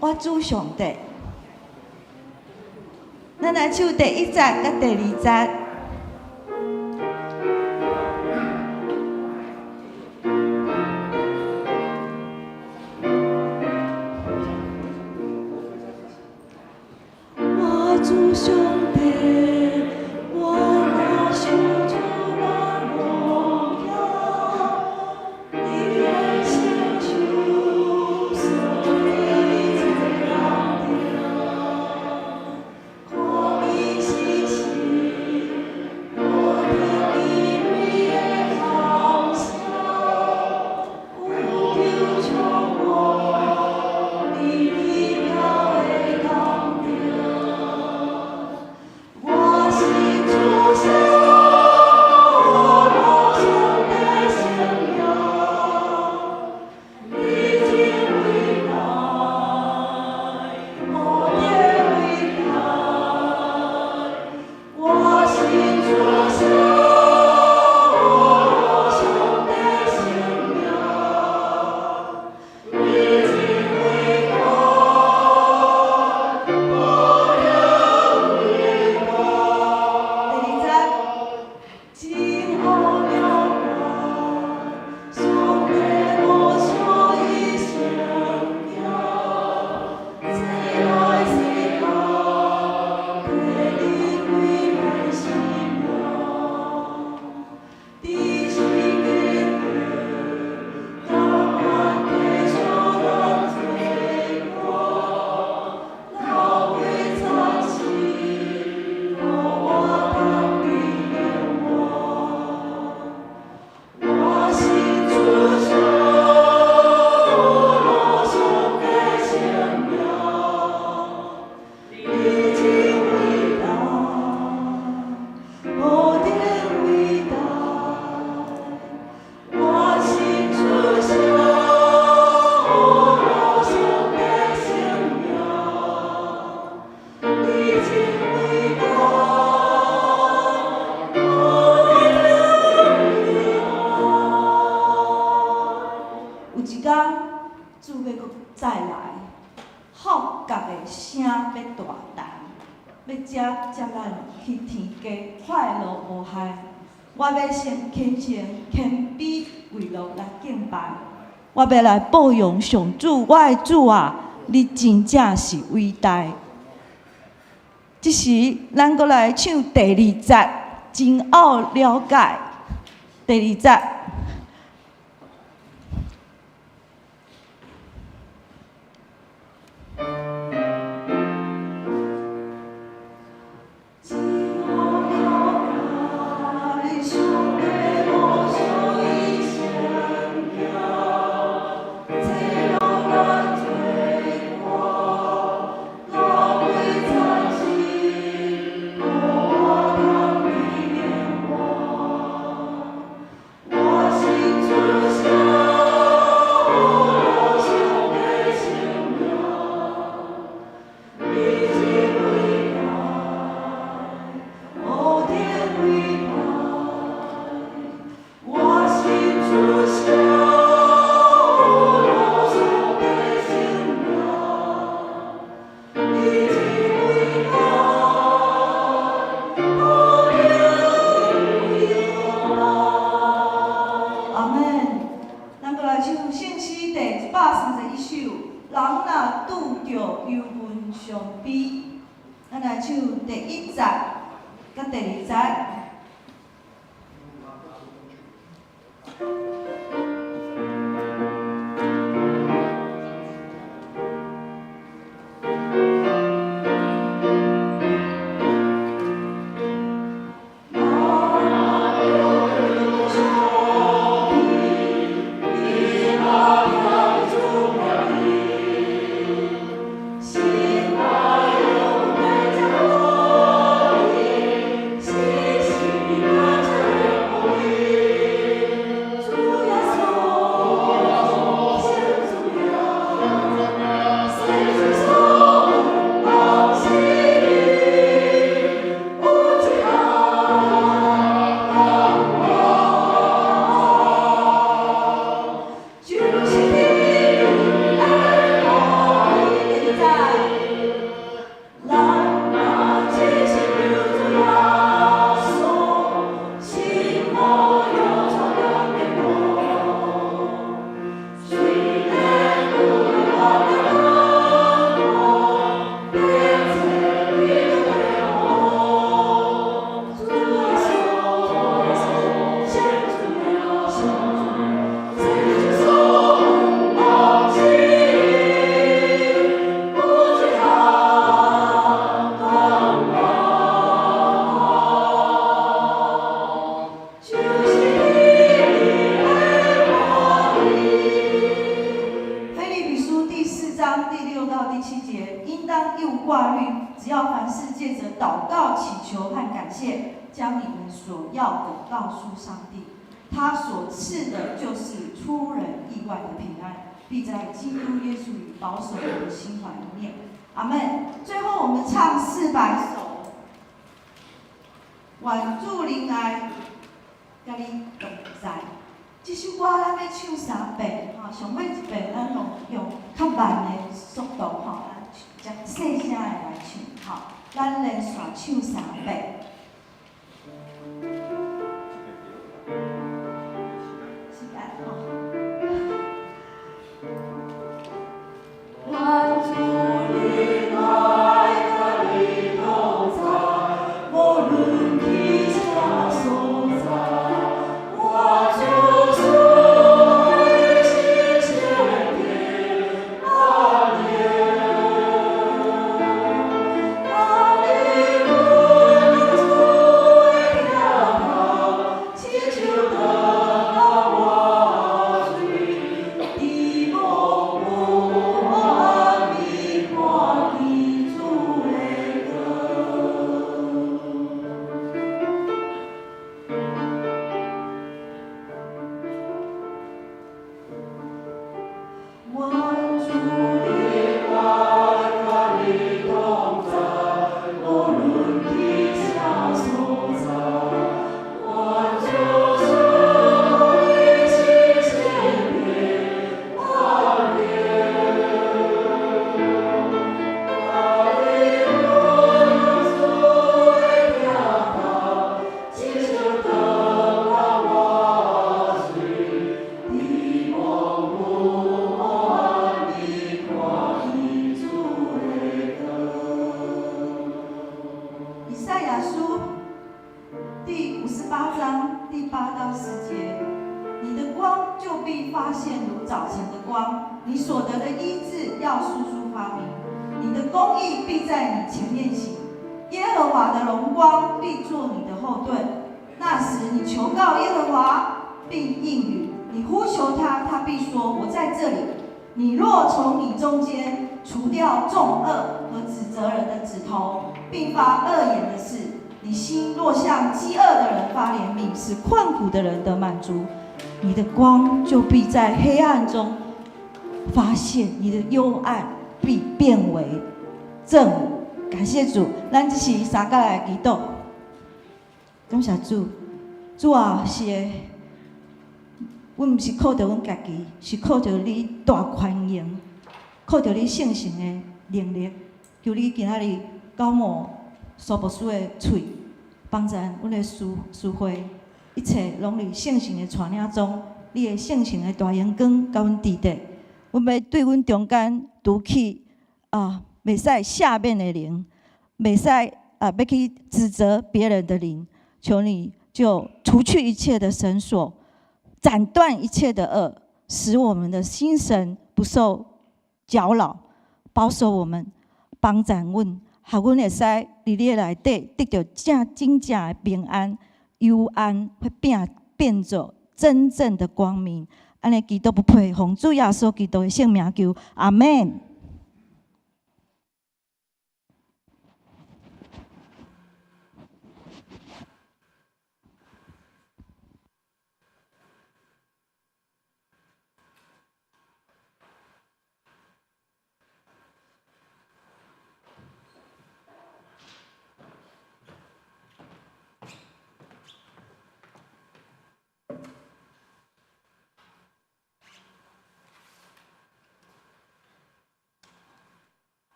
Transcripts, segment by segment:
我主上帝。咱來唱第一節佮第二節。我主上帝，我若想出那榮耀，你的成就所以這人看伊是神，我聽伊蕊的號聲，宇宙充滿你奇妙的工程。我是主上，我上帝聖名，你真偉大，無頂偉大。我是主上，我上帝聖名，你真偉大，無頂偉大。第二節，真奧妙觀，上帝無所以成行，這來世間，提你貴來生命，佇世間甘願體恤咱罪過，流血慘死，予我通得永活。我是主上，我上帝聖名，你真偉大，無頂偉大。我是主上，我上帝聖名，你真偉大，無頂偉大。有一工，主欲閣再來，號角的聲欲大彈，欲接接咱去天家快樂無限。我欲先虔誠謙卑跪落來敬拜，我欲來報榮上主，我的主啊，你真正是偉大。這時，咱閣來唱第二節，真奧了解。第二節。真奧了解，上帝無所以成行，這讓咱罪過，流血慘死，予我通得永活。我是主上，我上帝聖名，你真偉大，無頂偉大。我是主上，我上帝聖名，你真偉大，無頂偉大。阿們。咱閣來唱聖詩第131首，人若拄著憂悶傷悲，咱來唱第一節佮第二節。人若拄著傷悲，你若聽主命伊，心內勇敢才鼓勵，時時感謝予伊。主耶穌，章第六到第七節，應當一無掛慮，只要凡事借著禱告、祈求和感謝，將你們所要的告訴上帝。他所賜的就是出人意外的平安，必在基督耶穌裡保守你的心懷意念。阿們。最後我們唱400首，願主恩愛佮你同在。這首歌咱欲唱三遍，吼，上尾一遍咱用較慢的速度，吼，咱細聲的來唱，吼，咱連續唱三遍。時間吼。願主恩愛佮你同在，無論去啥所在，願主賜你新鮮的阿們。當你阮主的疼痛，親像倒活水，佇暝霧暗暝看見主的光。願主恩愛佮你同在，無論去啥所在，願主賜你新鮮的阿們。當你阮主的疼痛，親像倒活水，佇暝霧暗暝看見主的光。以賽亞書第58章第8到10節，你的光就必發現如早晨的光，你所得的醫治要速速發明，你的公義必在你前面行，耶和華的榮光必作你的後盾。那時你求告耶和華，必應允；你呼求他，他必說：我在這裡。你若從你中間除掉眾惡和指責人的指頭，並發惡言的事，你心若向飢餓的人發憐憫，使困苦的人得滿足，你的光就必在黑暗中發現，你的幽暗必變為正午。感謝主，咱這是三角來祈禱。感謝主，主啊，是的，阮毋是靠著阮家己，是靠著你大寬容，靠著你聖神的能力。求你今仔日膏抹蘇牧師的喙，幫贊阮的司會，一切攏佇聖神的帶領中，你的聖神的大榮光共阮佇底。阮欲對阮中間除去啊，袂使赦免的靈，袂使啊，欲去指責別人的靈，求你就除去一切的繩索，斬斷一切的軛，使我們的心神不受攪擾，保守我們，幫贊阮，予阮會使佇你的內底得著正真正的平安、幽暗會變做真正的光明。按呢祈禱不配，奉主耶穌基督的聖名求，阿們。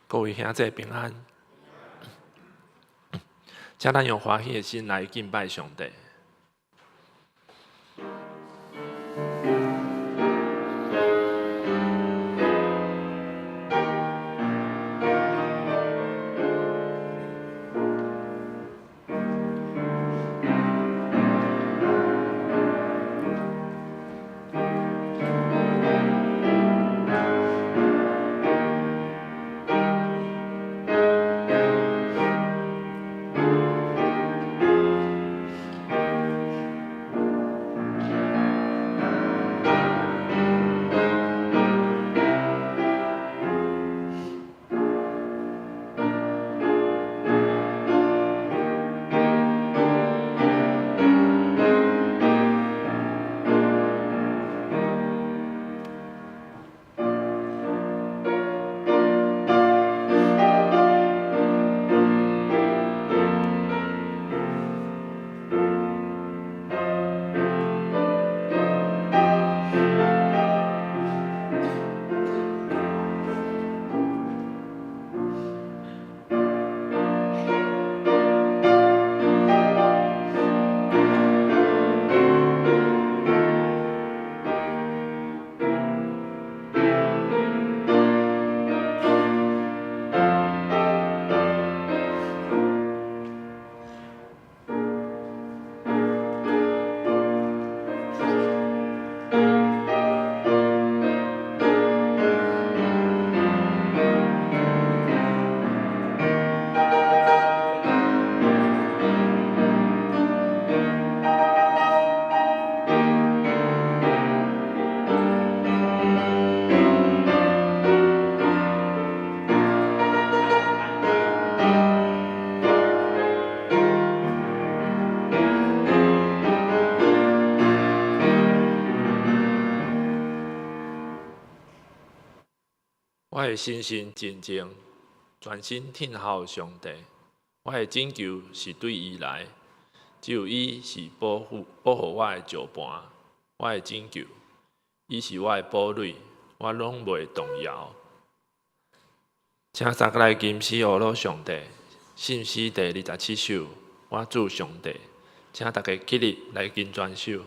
各位兄弟平安，請咱用歡喜的心來敬拜上帝。我的心神靜靜，專心聽候上帝。我的拯救是對伊來，只有伊是保護我的石磐，我的拯救，伊是我的堡壘，我攏袂動搖。請三個來金詩呵咾上帝，信詩第27首，我主上帝，請大家起立來跟全首。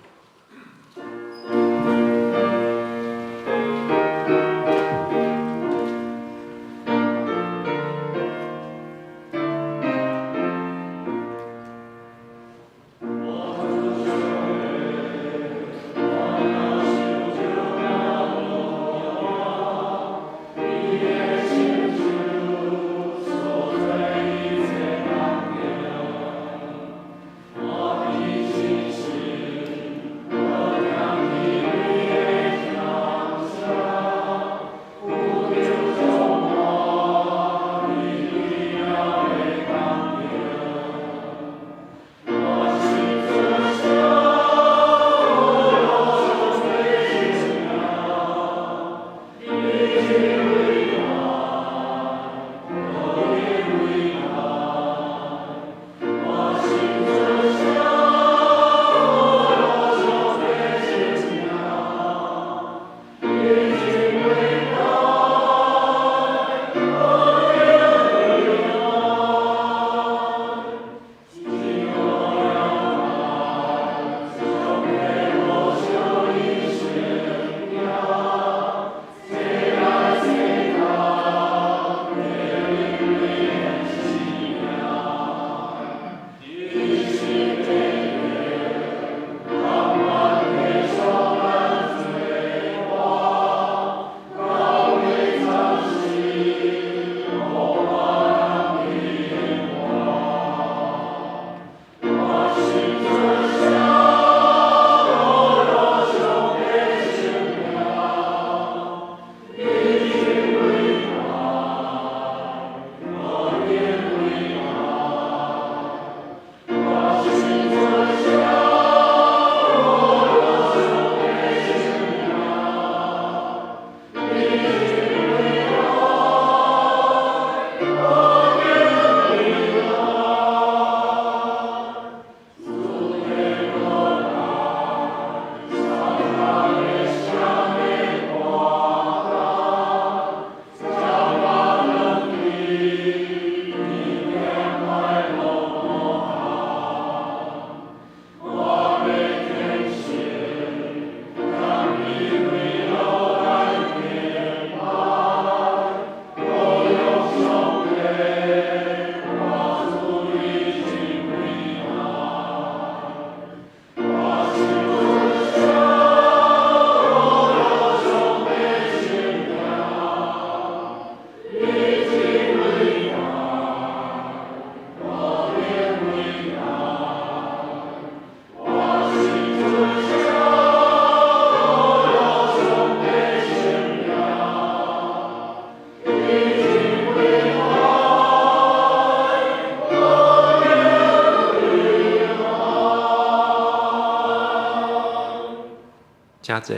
請坐，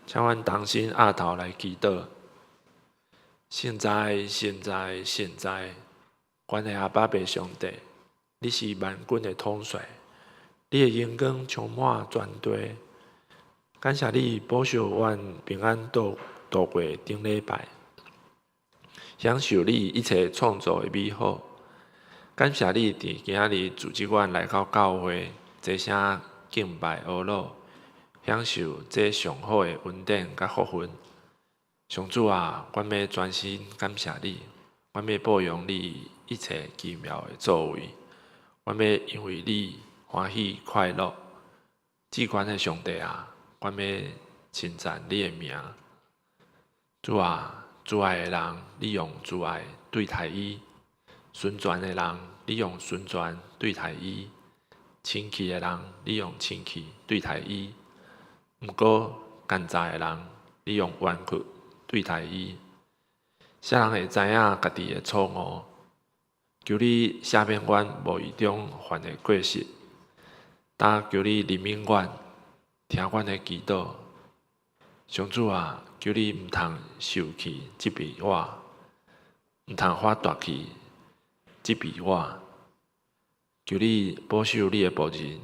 請阮同心徛頭來祈禱。聖哉，聖哉，聖哉！阮的阿爸父上帝，你是萬軍的統帥，你的榮光充滿全地。感謝你保守阮平安度過頂禮拜，享受你一切創造的美好。感謝你佇今仔日組織阮來到教會，齊聲敬拜呵咾，享受這上好的恩典佮福分。上主啊，阮欲專心感謝你，阮欲報揚你一切奇妙的作為，阮欲因為你歡喜快樂。至懸的上帝啊，阮欲稱讚你的名。主啊，慈愛的人，你用慈愛對待伊；純全的人，你用純全對待伊；清氣的人，你用清氣對待伊。毋過奸詐的人，你用彎曲對待伊。啥人會知影家己的錯誤？求你赦免阮無意中犯的過失，但求你憐憫阮，聽阮的祈禱。上主啊，求你毋通受气责备我，毋通发大气责备我。求你保守你的僕人，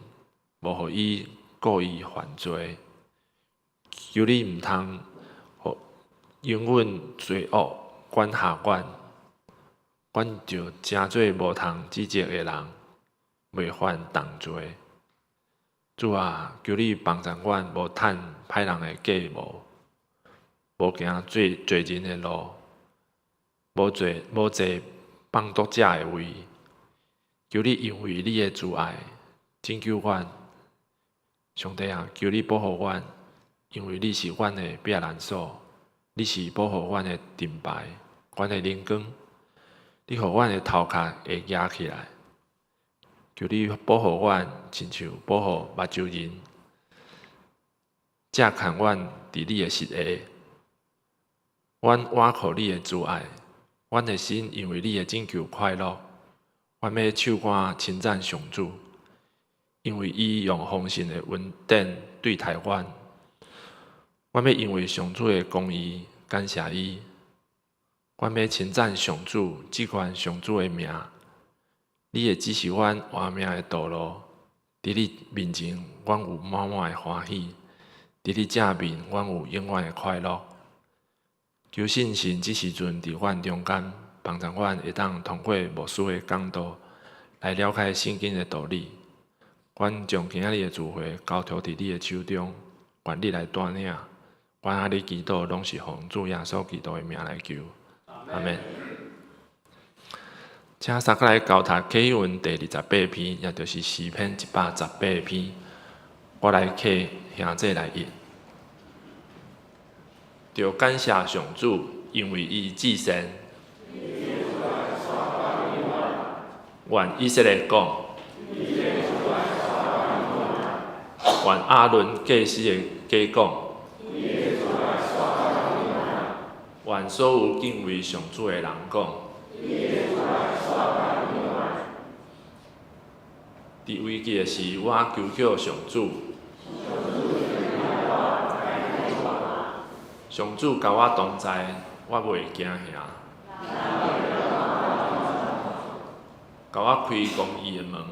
無予伊故意犯罪。求你毋通予容阮罪惡管轄阮，阮就成做無通指責的人，袂犯重罪。主啊，求你幫助阮，無趁歹人的計謀，無行罪罪人的路，無坐放毒者的位。求你因為你的慈愛拯救阮。上帝啊，求你保護阮，因為你是阮的避難所，你是保護阮的盾牌，阮的靈光。你予阮的頭殼會舉起來。求你保護阮，親像保護目睭仁，遮看阮佇你的膝下。阮倚靠你的慈愛，阮的心因為你的拯救快樂。阮欲唱歌稱讚上主，因為伊用豐盛的恩典對待阮。阮欲因為上主的公義感謝伊。阮欲稱讚上主，只願上主的名。你會指示阮活命的道路，佇你面前，阮有滿滿的歡喜；佇你正面，阮有永遠的快樂。求聖神這時陣佇阮中間，幫助阮會當通過牧師的講道來了解聖經的道理。阮將今仔日的聚會交託佇你的手中，願你來帶領。阮按呢祈禱，攏是奉主耶穌基督的名來求。阿們。請三個來交讀啟文第28篇，也就是詩篇118篇。我來替兄弟來譯。著感謝上主，因為伊至善。願以色列講，願亞倫祭司的家講，願所有敬畏上主的人講。佇危急的時，我求叫上主，上主佮我同在，我袂驚嚇。共我開公義的門，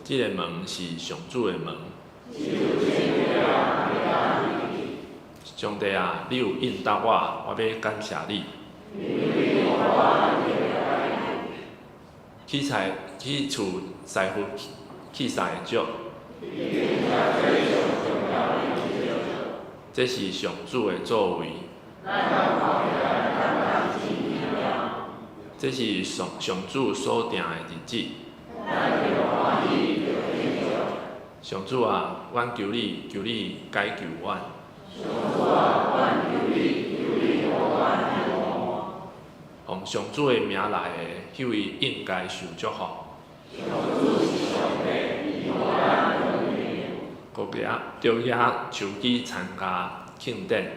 這个門是上主的門。上帝啊，你有應答我，我欲感謝你。去菜去厝師傅器材的石，這是上主的作為。這是上上主所定的日子。上主啊，阮求你，求你解救阮。奉上主的名來的，彼位應該受祝福。閣舉著舉手機參加慶典。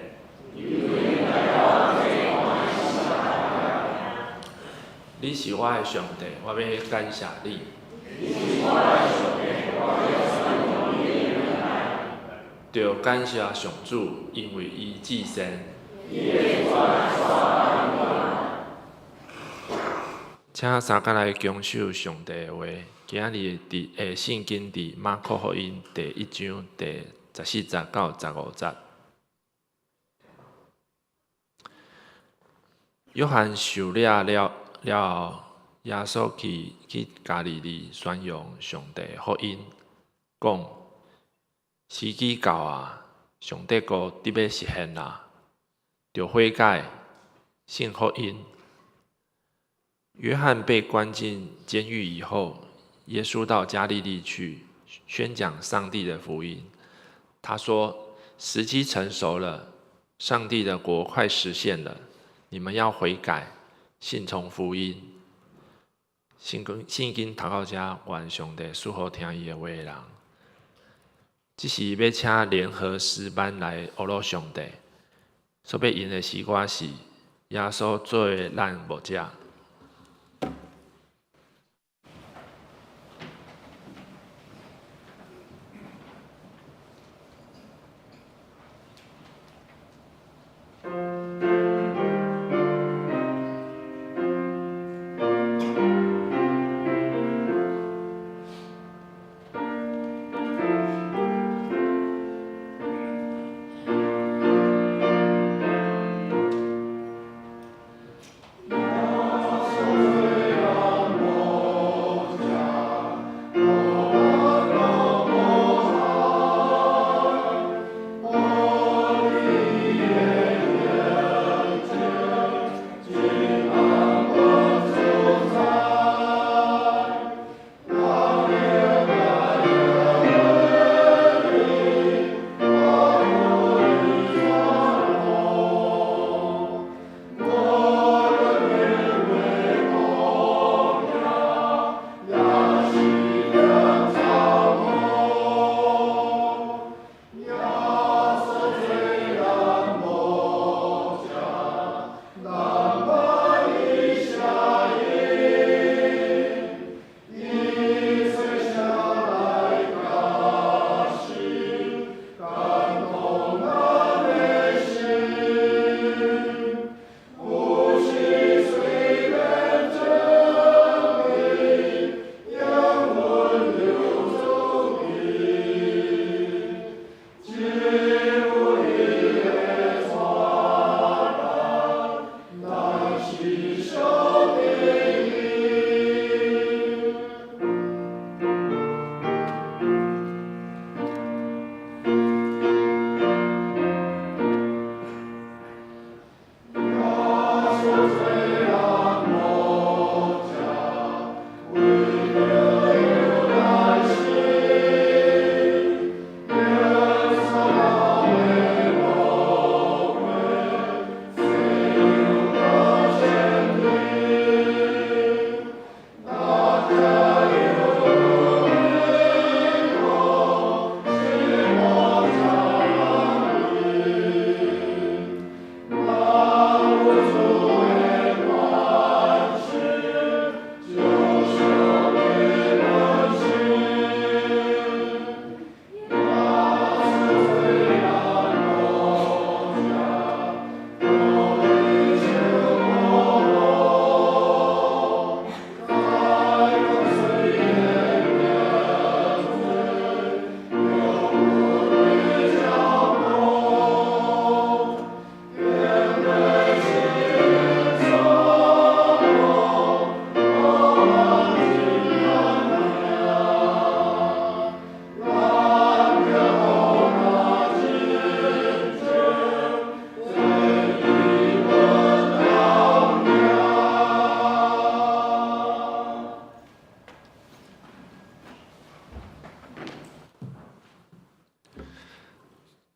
你是我的上帝，我欲感謝你。著感謝上主，因為伊至善。請三個來恭守上帝的話。今仔日佇聖經佇馬可福音第一章第十四節到十五節。約翰受掠了了後，耶穌去去加利利宣揚上帝福音，講：時機到啊，上帝國佇欲實現啊，著悔改，信福音。約翰被關進監獄以後，耶穌到加利利去宣講上帝的福音。他說：時機成熟了，上帝的國快實現了，你們要悔改，信從福音。聖經聖經讀到遮，願上帝賜福聽伊的話的人。這時欲請聯合詩班來呵咾上帝，所欲吟的詩歌是耶穌做咱牧者。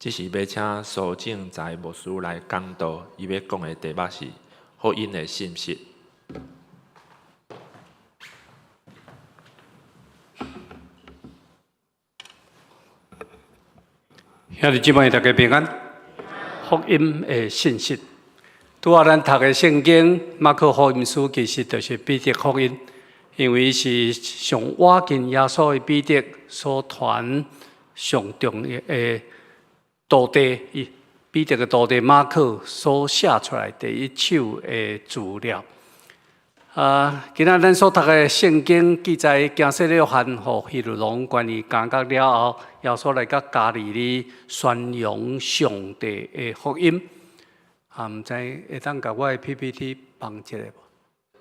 這時欲請蘇正才牧師來講道，伊欲講的題目是福音的信息。兄弟姊妹，大家平安。福音的信息，拄仔咱讀的聖經馬可福音書，其實就是彼得福音，因為是上倚近耶穌的彼得所傳上重要的徒弟，彼得的徒弟馬可所寫出來第一手的資料。啊，今仔咱所讀的聖經記載，經洗約翰予希律王關佇監獄了後，耶穌來到加利利宣揚上帝的福音。啊，毋知會當共我的 PPT 放一下無？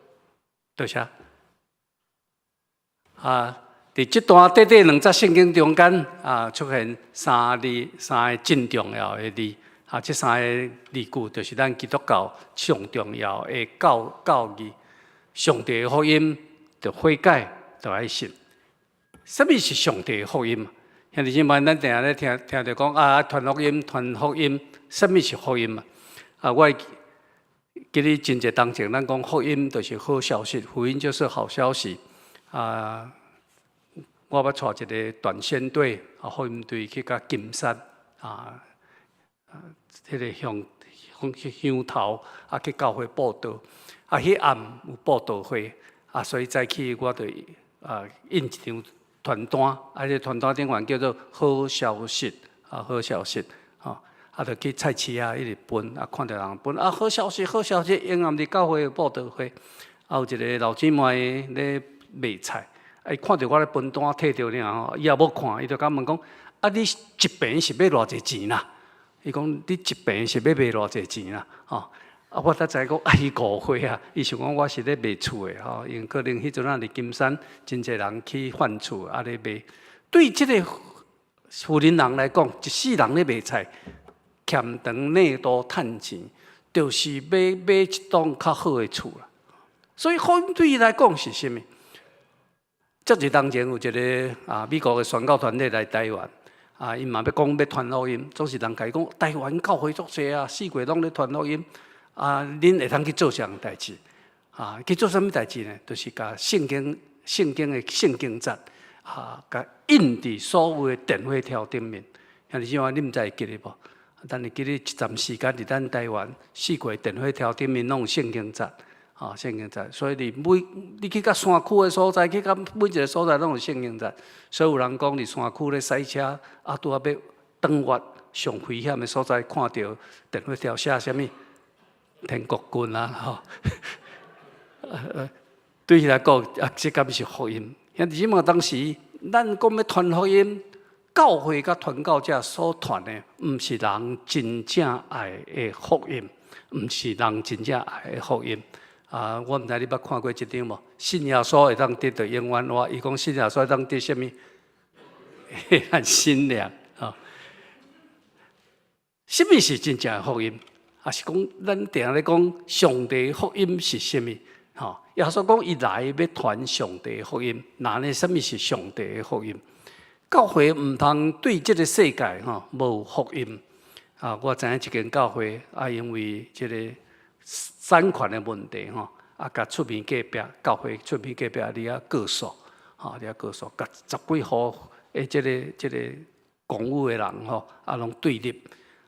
多謝。啊，佇這段短短兩節聖經中間，啊，出現三字，三个真重要的字。啊，這三个字句就是咱基督教上重要的教教義。上帝的福音，著悔改，著愛信。啥物是上帝的福音？兄弟姊妹，咱定定咧聽聽著講啊，傳福音，傳福音，啥物是福音啊？啊，我會記得真濟當前，咱講福音就是好消息，福音就是好消息。啊，我捌帶一個短宣隊啊，福音隊去到金山啊，彼個鄉鄉鄉頭啊，去教會佈道。啊，彼暗有佈道會，啊，所以早起我就啊印一張傳單，啊，這個傳單頂懸叫做好消息，啊，好消息，吼，啊，就去菜市仔一直分，啊，看著人分，啊，好消息，好消息，永暗佇教會有佈道會，啊，有一个老姊妹咧賣菜，啊，伊看著我咧分單提著爾吼，伊也無看，伊就共問講，啊，你一坪是欲偌濟錢啦？伊講你一坪是欲賣偌濟錢啦？吼。啊！我才知影講，啊，伊誤會啊！伊想講我是咧賣厝的吼，因為可能彼陣仔佇金山真濟人去換厝，啊咧賣。對這个富人人來講，一世人咧賣菜，儉長內肚趁錢，就是欲買一棟較好的厝啦。所以，福音對伊來講是啥物？這日當前有一个啊美國的宣教團體來台灣，啊，𪜶嘛欲講欲傳福音，總是人共伊講台灣教會足濟啊，四界攏咧傳福音。啊，恁會通去做啥代誌？啊，去做啥物代誌呢？就是共聖經、聖經的聖經節啊，共印佇所有的電火柱頂面。兄弟姊妹，你毋知會記得無？但是記得一陣時間佇咱台灣四界電火柱頂面攏有聖經節，啊，聖經節。所以佇每你去到山區的所在，去到每一个所在攏有聖經節。所以有人講佇山區咧駛車，啊，拄仔欲轉彎上危險的所在，看著電火柱寫啥物？天國軍啊，吼！對伊來講，啊，這敢是福音？兄弟姊妹，當時咱講欲傳福音，教會佮傳教者所傳的，毋是人真正愛的福音，毋是人真正愛的福音。啊，我毋知你捌看過這張無？信耶穌會當得著永遠活，伊講信耶穌會當得啥物？黑暗新娘，吼！啥物是真正的福音？抑是講，咱定定咧講上帝福音是啥物？吼，耶穌講伊來欲傳上帝福音，那呢？啥物是上帝的福音？教會毋通對這个世界吼無福音。啊，我知影一間教會啊，因為這个產權的問題吼，啊，共出面隔壁教會出面隔壁佇遐告訴，吼佇遐告訴，共十幾戶的這个這个公寓的人吼，啊，攏對立，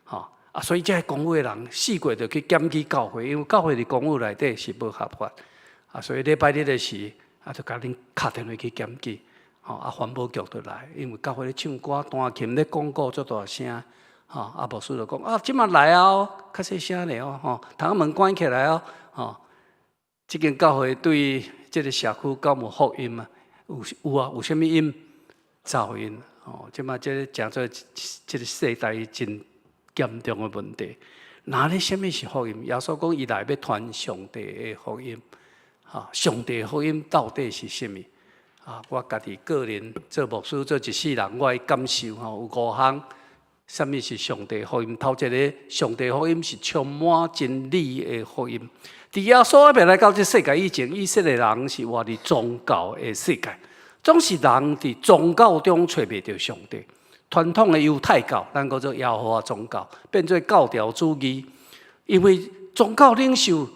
吼。啊，所以這个公寓的人四界就去檢舉教會，因為教會佇公寓內底是無合法。啊，所以禮拜日的時，啊，就共恁敲電話去檢舉，吼，啊，環保局就來，因為教會咧唱歌、彈琴咧廣告足大聲，吼，啊，牧師就講，啊，這馬來啊，較細聲咧哦，吼，窗門關起來哦，吼，這間教會對這个社區敢有福音啊？有有啊，有啥物音？噪音，吼，這馬這个誠做這个世代真嚴重的問題，那咧啥物是福音？耶穌講伊來欲傳上帝的福音，哈，上帝的福音到底是啥物？啊，我家己個人做牧師做一世人，我的感受吼有五項，啥物是上帝福音？頭一个，上帝福音是充滿真理的福音。佇耶穌還未來到這世界以前，以色列人是活佇宗教的世界，總是人佇宗教中揣袂著上帝。傳統的猶太教，咱叫做耶和華宗教，變做教條主義。因為宗教領袖、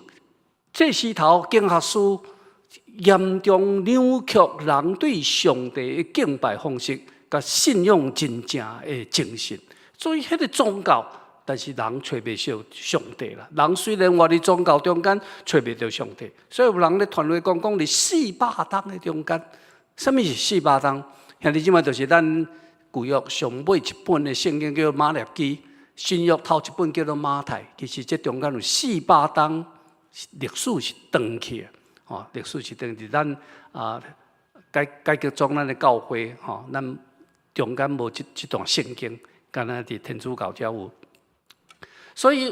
祭司頭、經學師嚴重扭曲人對上帝的敬拜方式，佮信仰真正的精神。所以，彼個宗教，但是人揣袂著上帝啦。人雖然活佇宗教中間，揣袂著上帝。所以有人咧傳話講，講佇四百冬的中間，啥物是四百冬？兄弟姊妹，就是咱舊約上尾一本的聖經叫瑪拉基，新約頭一本叫做馬太。其實這中間有四百冬歷史是斷去的，吼，歷史是斷佇咱啊改改革宗咱的教會，吼，咱中間無這這段聖經，敢若佇天主教才有。所以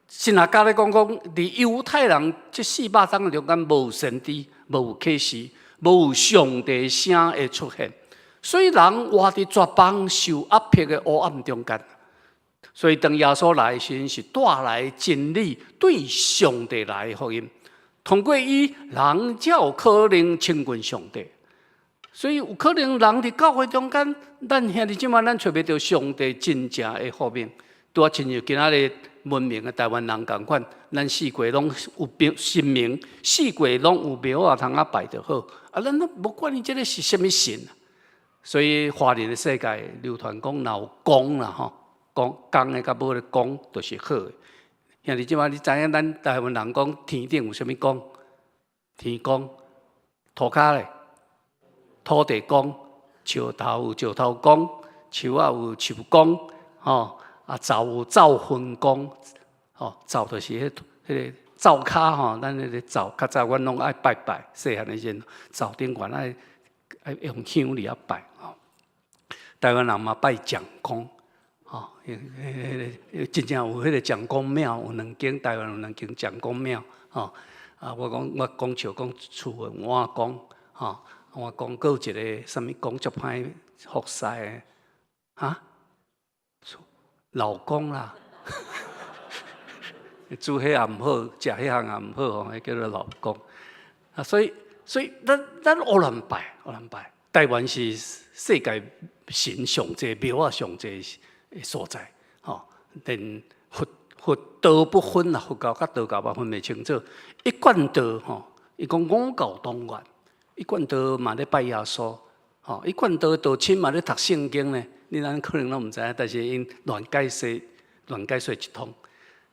神學家咧講講，佇猶太人這四百冬中間無先知，無啟示，無上帝聲的出現，所以人活佇絕望、受壓迫的黑暗中間。所以當耶穌來的時陣，是帶來真理對上帝來的福音。通過伊，人才有可能親近上帝。所以有可能人佇教會中間，咱兄弟姊妹，咱揣袂著上帝真正的福音。拄仔親像今仔日文明的台灣人仝款，咱四界攏有廟神明，四界攏有廟仔通啊拜就好。啊，咱攏無管伊這个是啥物神。所以華人的世界流傳講，若有公啦吼，公公的佮母的公，就是好的。兄弟姊妹，你知影咱台灣人講天頂有啥物公？天公，塗跤咧，土地公，石頭有石頭公，樹仔有樹公，吼，啊，灶有灶昏公，吼，灶就是彼彼个灶跤吼，咱彼个灶較早阮攏愛拜拜，細漢的時陣，灶頂懸愛愛用香佇遐拜，吼。台灣人嘛拜蔣公，吼，彼个真正有彼个蔣公廟，有兩間，台灣有兩間蔣公廟，吼。啊，我講我講笑講厝的碗公，吼，碗公閣有一個啥物公足歹服侍的，哈？老公啦，煮彼也毋好，食彼項也毋好吼，彼叫做老公。啊，所以所以咱咱烏亂拜，烏亂拜。台灣是世界神上濟廟仔上濟的所在，吼。連佛佛道不分啦，佛教佮道教嘛分袂清楚。一貫道吼，伊講五教同源，一貫道嘛咧拜耶穌，吼，一貫道道親嘛咧讀聖經呢。你咱可能攏毋知影，但是𪜶亂解釋，亂解釋一通。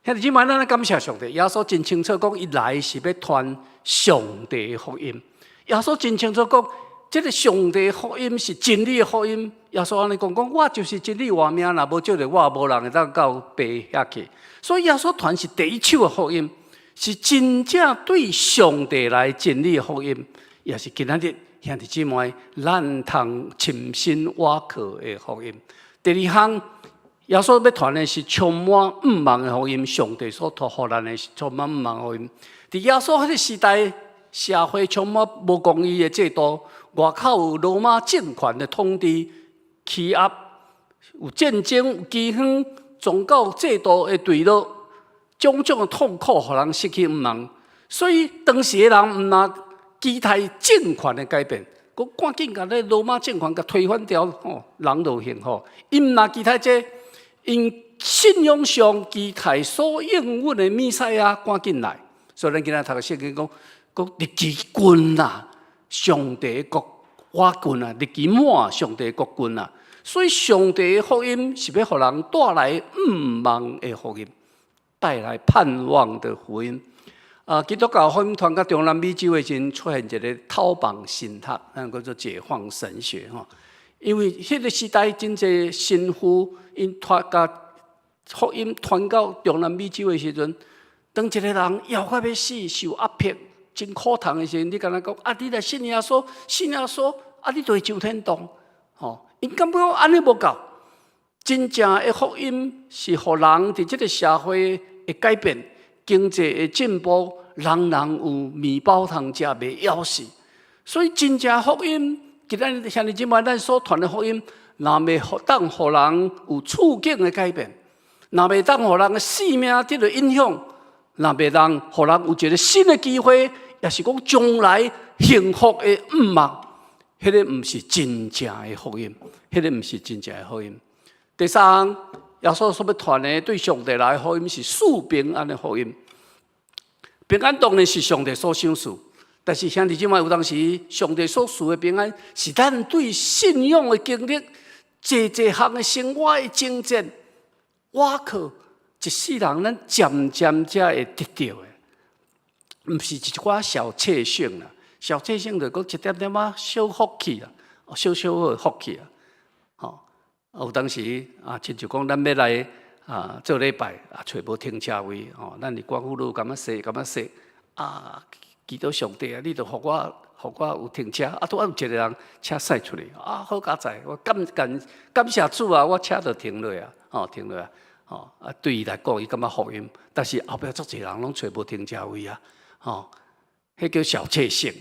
兄弟姊妹，咱感謝上帝，耶穌真清楚講，伊來是欲傳上帝的福音。耶穌真清楚講，這个上帝福音是真理的福音。耶穌按呢講，講我就是真理活命，若無藉著我，無人會當到爸遐去。所以耶穌傳是第一手的福音，是真正對上帝來真理的福音，也是今仔日兄弟姊妹咱通深信倚靠的福音。第二項，耶穌欲傳的是充滿向望的福音，上帝所託予咱的是充滿向望的福音。佇耶穌彼个時代，社會充滿無公義的制度，外口有羅馬政權的統治欺壓，有戰爭、有饑荒、宗教制度的墜落，種種的痛苦，予人失去向望。所以當時的人毋但期待政權的改變，閣趕緊共這羅馬政權共推翻掉，吼，人就幸福。𪜶毋但期待這個，𪜶信仰上期待所應允的彌賽亞趕緊來。所以咱今仔讀聖經講，講日期近啦，上帝國倚近啊，日期滿，上帝國近啊。所以上帝的福音是欲予人帶來向望的福音，帶來盼望的福音。啊，基督教福音傳到中南美洲的時陣，出現一个逃亡神學，咱叫做解放神學吼。因為彼个時代真濟神父𪜶傳共福音傳到中南美洲的時陣，當一个人枵到欲死、受壓迫、真苦痛的時陣，你共伊講啊，你來信耶穌，信耶穌，啊，你就會上天堂，吼。𪜶感覺按呢無夠，真正的福音是予人佇這个社會的改變、經濟的進步，人人有麵包通食，袂枵死。所以真正福音，今仔兄弟姊妹，咱所傳的福音，若袂當予人有處境的改變，若袂當予人的性命得著影響，若袂當予人有一个新的機會，抑是講將來幸福的向望，彼个毋是真正的福音，彼个毋是真正的福音。第三項，耶穌所欲傳的對上帝來的福音是賜平安的福音。平安當然是上帝所賞賜，但是兄弟姊妹有當時，上帝所賜的平安是咱對信仰的經歷，濟濟項的生活的征戰，倚靠一世人，咱漸漸才會得著的，毋是一寡小確幸啦。小確幸就講一點點仔小福氣啦，小小的福氣啊。吼，有當時啊，親像講咱欲來啊做禮拜啊，揣無停車位吼，咱佇光復路感覺踅感覺踅啊，祈禱上帝啊，你著予我予我有停車啊，拄仔有一個人車駛出來啊，好佳哉，我感感感謝主啊，我車就停落啊，吼停落啊，吼啊對伊來講，伊感覺福音，但是後壁足濟人攏揣無停車位啊，吼，彼叫小確幸。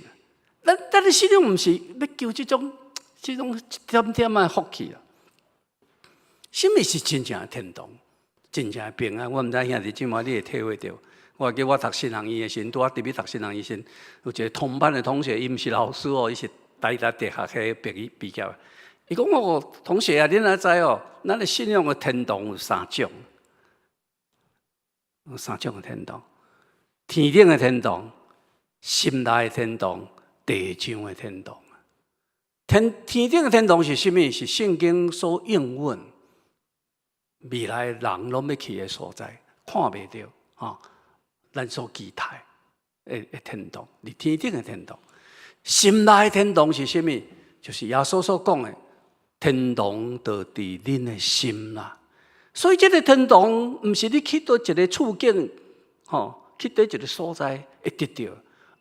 咱咱的信仰毋是欲求這種這種一點點的福氣啊，啥物是真正的天堂，真正的平安？我毋知兄弟姊妹你會體會著。我記得我讀神學院的時陣，拄仔入去讀神學院時，有一個同班的同學，伊毋是老師哦，伊是台大哲學系畢業畢業。伊講哦，同學啊，你若知哦，咱的信仰的天堂有三種，有三種的天堂：天頂的天堂、心內的天堂、地上的天堂。天天頂的天堂是啥物？是聖經所應允未來人攏欲去的所在，看袂著吼。咱所期待的的天堂，佇天頂的天堂。心內的天堂是啥物？就是耶穌所講的，天堂就佇恁的心啦。所以這個天堂毋是你去佗一個處境，吼，去佗一個所在會得著。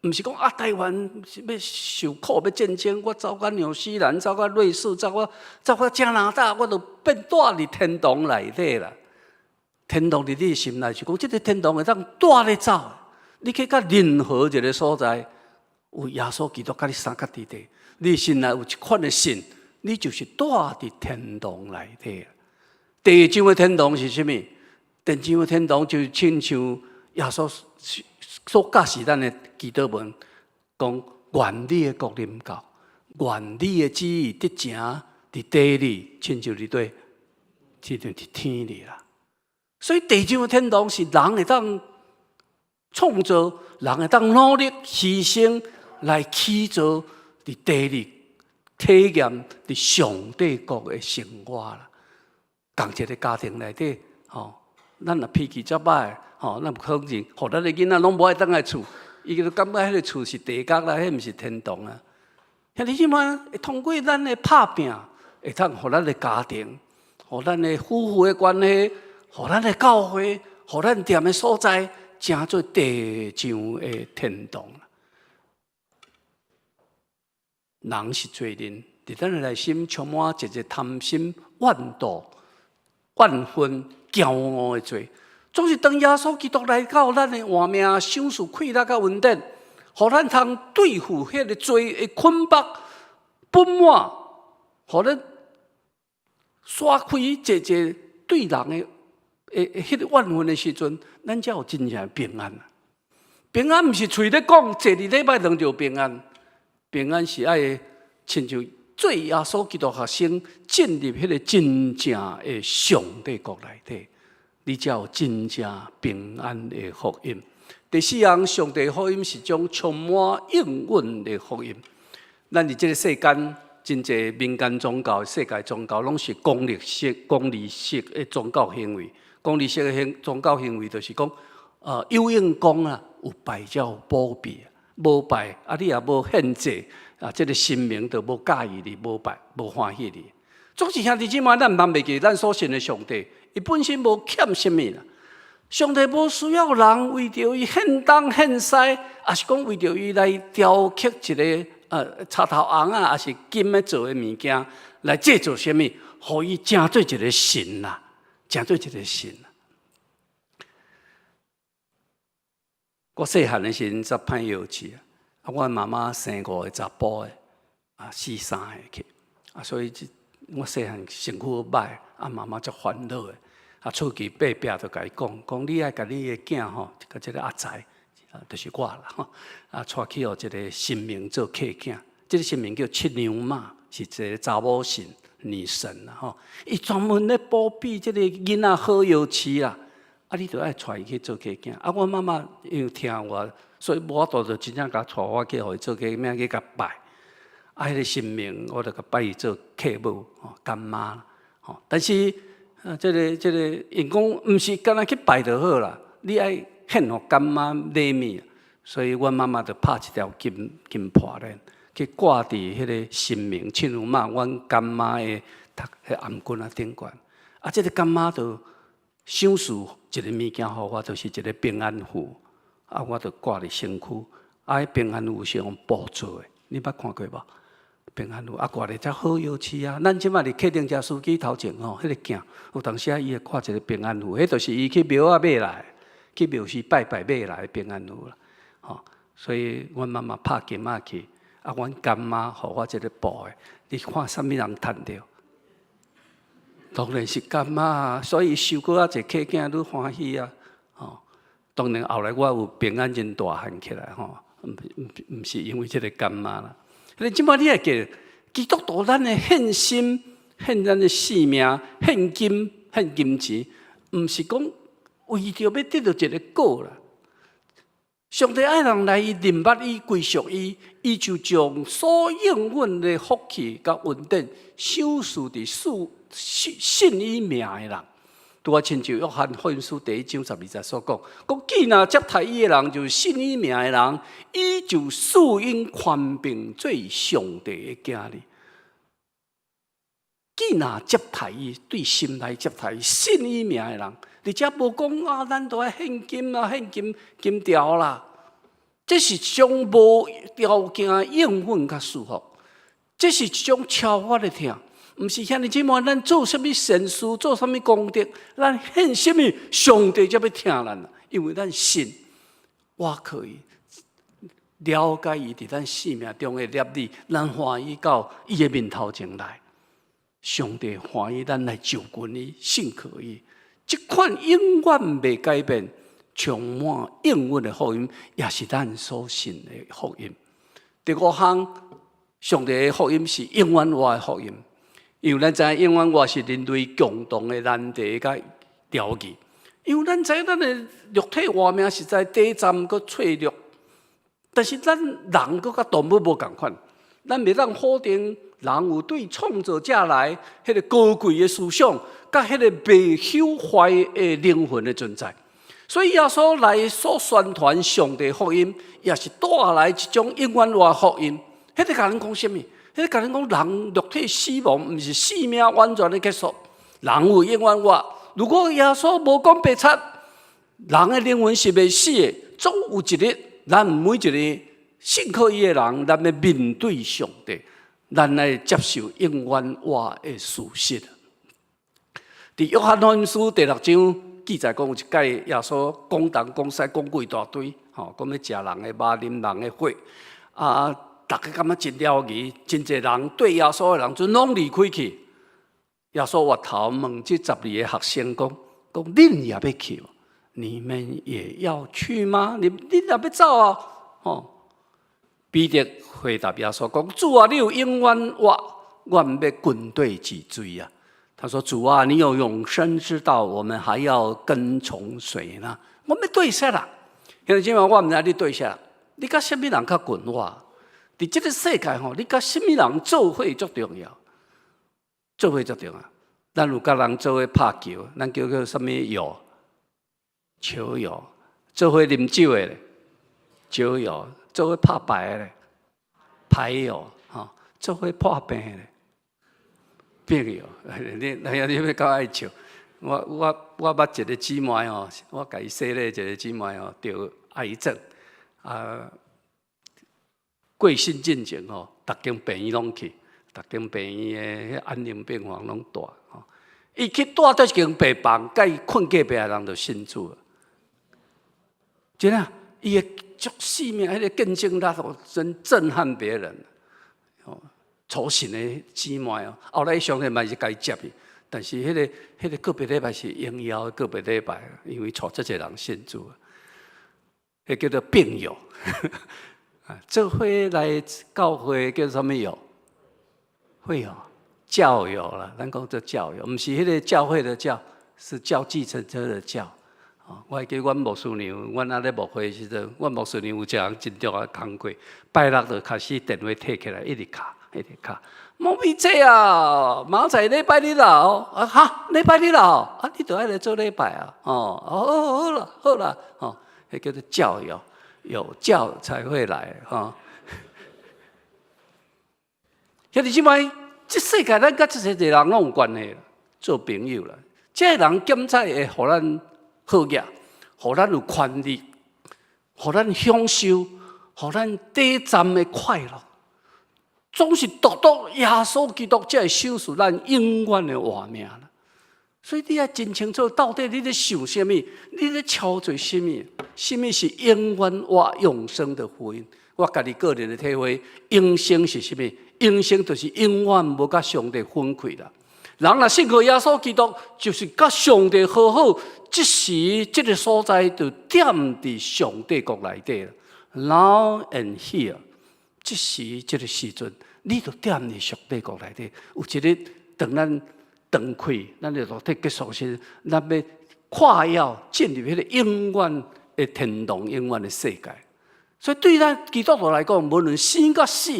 毋是講啊，台灣欲受苦欲戰爭，我走到紐西蘭，走到瑞士，走到走到加拿大，我就變蹛佇天堂內底啦。天堂佇你的心內，是講這個天堂會當帶你走，你去到任何一個所在，有耶穌基督佮你相佮佇底，你心內有這款的信，你就是蹛佇天堂內底。地上的天堂是啥物？地上的天堂就親像耶穌所教示咱的祈禱文，講願你的國臨到，願你的旨意得成佇地裡，親像佇佗，親像佇天裡啦。所以地上的天堂是人會當創造，人會當努力犧牲來起造佇地裡體驗佇上帝國的生活啦。仝一个家庭內底，吼，咱若脾氣遮歹，吼，咱有可能，予咱的囡仔攏無愛轉來厝，伊就感覺彼个厝是地獄啦，彼毋是天堂啊。兄弟姊妹，會通過咱的拍拚，會當予咱的家庭，予咱的夫婦的關係，予咱的教會，予咱踮的所在，成做地上的天堂。人是罪人，佇咱的內心充滿一個貪心、怨妒、怨恨、驕傲的罪。總是當耶穌基督來到咱的活命，賞賜快樂佮恩典，予咱通對付彼个罪的捆綁、不滿，予咱刷開這這對人的的彼个怨恨的時陣，咱才有真正的平安。平安毋是喙咧講，坐佇禮拜堂就平安。平安是愛親像做耶穌基督學生進入彼个真正的上帝國內底，你才有真正平安的福音。第四項，上帝福音是種充滿應允的福音。咱佇這个世間，真濟民間宗教、世界宗教，攏是功利式、功利式的宗教行為。功利式的行宗教行為，就是講，有應公啊，有拜才有保庇。無拜啊，你也無獻祭啊，這个神明就無佮意你，無拜無歡喜你。總是兄弟姊妹，咱毋通袂記，咱所信的上帝，伊本身無欠啥物啦。上帝無需要人為著伊獻東獻西，抑是講為著伊來雕刻一个插頭紅仔，抑是金的做的物件來製造啥物，予伊成做一个神啦，成做一个神。我細漢的時陣才歹藥鼠啊！啊，我媽媽生五個查埔的，啊，死三个去，啊，所以我細漢身軀歹，啊，媽媽足煩惱的。啊，厝邊隔壁就共伊講，講你愛共你的囝吼，共這个阿財，啊，就是我啦吼，啊，帶去予一个神明做契囝。這个神明叫七娘媽，是一个查某神，女神啦吼。伊專門咧保庇這個囡仔好藥飼啦。啊，你著愛帶伊去做契囝。啊，阮媽媽因為疼我，所以無法度就真正共帶我去予伊做契囝去共拜。啊，彼個神明我就共拜伊做契母吼，乾媽吼。但是啊，這個𪜶講毋是干焦去拜就好啦，你愛獻予乾媽禮物。所以阮媽媽就拍一條金金破鏈，去掛佇彼個神明親像媽阮乾媽的頭彼頷頸仔頂懸。啊，這個乾媽就賞賜一個物件予我，就是一個平安符。啊，我就掛佇身軀。啊，彼平安符是用布做的，你捌看過無？平安符啊，掛咧才好藥飼啊。咱這擺佇客廳車司機頭前吼，彼個鏡有當時啊，伊會掛一個平安符，彼就是伊去廟仔買來，去廟寺拜拜買來的平安符啦。吼，所以阮媽媽拍金仔去，啊，阮乾媽予我這個布的，你看啥物人趁著？當然是乾媽啊，所以收閣較濟契囝愈歡喜啊。吼，當然後來我有平安真大漢起來吼，毋是因為這個乾媽啦。你這擺你會記，基督徒咱的獻身、獻咱的性命、獻金、獻金錢，毋是講為著欲得著一個果啦。上帝愛人來伊認捌伊、歸屬伊，伊就將所應允的福氣佮恩典賞賜佇信信伊名的人。拄仔親像約翰福音書第一章12節所講，講既若接待伊的人，就是信伊名的人，伊就賜𪜶權柄做上帝的囝兒。既若接待伊，對心內接待伊，信伊名的人，而且無講啊，咱都愛獻金啊，獻金金條啦，這是一種無條件的應允佮祝福，這是一種超越的疼。毋是兄弟姊妹，咱做啥物善事，做啥物功德，咱獻啥物，上帝才欲疼咱。因為咱信，倚靠伊，了解伊佇咱生命中的立意，咱歡喜到伊的面頭前來。上帝歡喜咱來就近伊，信靠伊，這款永遠袂改變、充滿應允的福音，也是咱所信的福音。第五項，上帝的福音是永遠活的福音。因為咱知影永遠活是人類共同的難題佮療癒。因為咱知影咱的肉體活命實在短暫閣脆弱，但是咱人閣佮動物無仝款，咱袂當否定人有對創造者來彼個高貴的思想，佮彼個袂朽壞的靈魂的存在。所以耶穌來所宣傳上帝福音，也是帶來一種永遠活福音。彼個共咱講啥物？彼個共咱講人肉體死亡，毋是生命完全的結束，人有永遠活。如果耶穌無講白賊，人的靈魂是袂死的，總有一日，咱每一个信靠伊的人，咱欲面對上帝，咱來接受永遠活的事實。佇約翰福音書第六章記載講，有一擺耶穌講東講西講幾大堆，吼，講欲食人的肉、啉人的血，啊，逐家感覺真了奇，真濟人對耶穌的人就攏離開去。耶穌回頭問這12個學生講：講恁也欲去無？你們也要去嗎？恁也欲走啊？吼！彼得回答耶穌講：主啊，你有永遠活，阮欲跟綴誰追啊？他說：主啊，你有永生之道，我們還要跟從誰呢？我欲對啥人？兄弟姊妹，我毋知你對啥人，你佮啥物人較近我？佇這個世界吼，你佮啥物人做伙足重要，做伙足重要。咱有佮人做伙拍球，咱叫做啥物友？球友。做伙啉酒的咧，酒友；做伙拍牌的咧，牌友。吼，做伙破病的咧，病友。你那你欲較愛笑？我捌一個姊妹吼，我共伊洗禮一個姊妹吼，得癌症啊。過身進前吼，逐間病院攏去，逐間病院的彼安寧病房攏蹛吼。伊去蹛佗一間病房，佮伊睏隔壁的人就信主。真的，伊的足性命，彼個見證力哦，真震撼別人。哦，初信的姊妹哦，後來上帝嘛是共伊接去，但是彼個個別禮拜是榮耀的個別禮拜，因為帶這濟人信主，彼叫做病友。做伙來教會叫啥物友？會友，教友啦，咱講做教友，毋是彼個教會的教，是叫計程車的叫。我會記阮牧師娘，阮猶咧牧會時陣，阮牧師娘有一項真重要工課，拜六就開始電話提起來，一直敲，一直敲。莫美姐啊，明仔載禮拜日啦，哦，啊哈，禮拜日啦，啊，你著愛來做禮拜啊，哦，好，好啦，好啦，哦，彼叫做教友，有叫才會來，吼。兄弟姊妹，這世界咱佮這濟人攏有關係，做朋友啦。這个人檢採會予咱好額，予咱有權力，予咱享受，予咱短暫的快樂，總是獨獨耶穌基督才會賞賜咱永遠的活命啦。所以你愛真清楚，到底你咧想啥物，你咧操做啥物，啥物是永遠活永生的福音。我家己個人的體會，永生是啥物？永生就是永遠無佮上帝分開啦。人若信靠耶穌基督，就是佮上帝和好，這時這个所在就踮佇上帝國內底啦。Now and here，這時這个時陣，你就踮佇上帝國內底。有一日，當咱斷氣，咱的肉體結束時，咱欲跨越進入彼个永遠的天堂、永遠的世界。所以對咱基督徒來講，無論生佮死，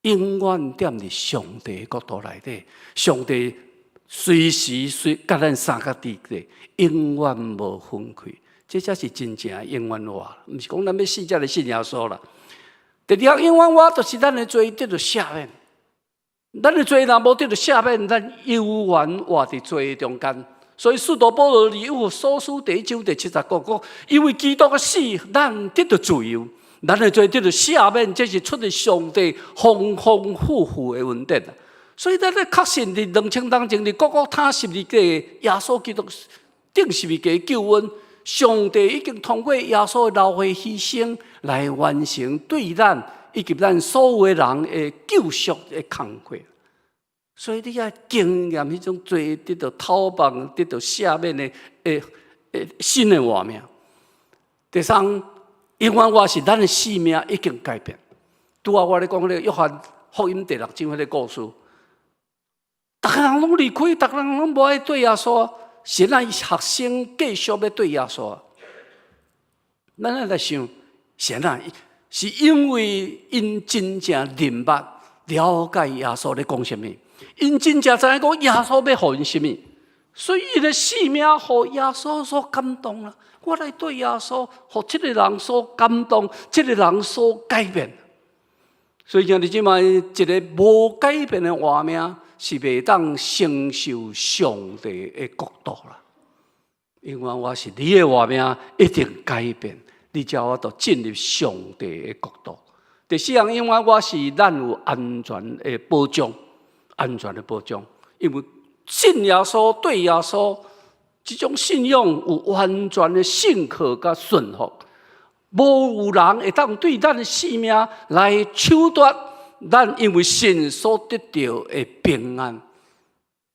永遠踮佇上帝國度內底，上帝隨時隨佮咱相佮佇咧，永遠無分開。這才是真正永遠活，毋是講咱欲死才來信耶穌啦。第二項永遠活，就是咱的罪得著赦免。咱的罪若無得著赦免，咱猶原活佇罪中間。所以使徒保羅佇以弗所書第一章第七節講講，因為基督的死，咱得著自由。咱的罪得著赦免，這是出自上帝豐豐富富的恩典。所以咱咧確信佇2000冬前佇各各他十字架耶穌基督釘十字架救恩，上帝已經通過耶穌的流血犧牲來完成對咱以及咱所有的人的救贖的工課。所以你愛經驗彼種罪得著討放、得著赦免的新的活命。第三，永遠活是咱的生命已經改變。拄仔我咧講彼个約翰福音第六章彼个故事，逐个人攏離開，逐个人攏無愛綴耶穌，是咱學生繼續欲綴耶穌。咱愛來想，是哪？是因為𪜶真正明白了解耶穌咧講啥物，𪜶真正知影講耶穌欲予𪜶啥物，所以𪜶的生命予耶穌所感動啦。我來綴耶穌，予這个人所感動，這个人所改變。所以兄弟姊妹，一个無改變的活命，是袂當承受上帝的國度啦。因為我是你的活命一定改變，你才有法度進入上帝的國度。第四項，因為我是咱有安全的保障，安全的保障，因為信耶穌綴耶穌，這種信仰有完全的信靠佮順服，無有人會當對咱的生命來搶奪咱因為信所得著的平安。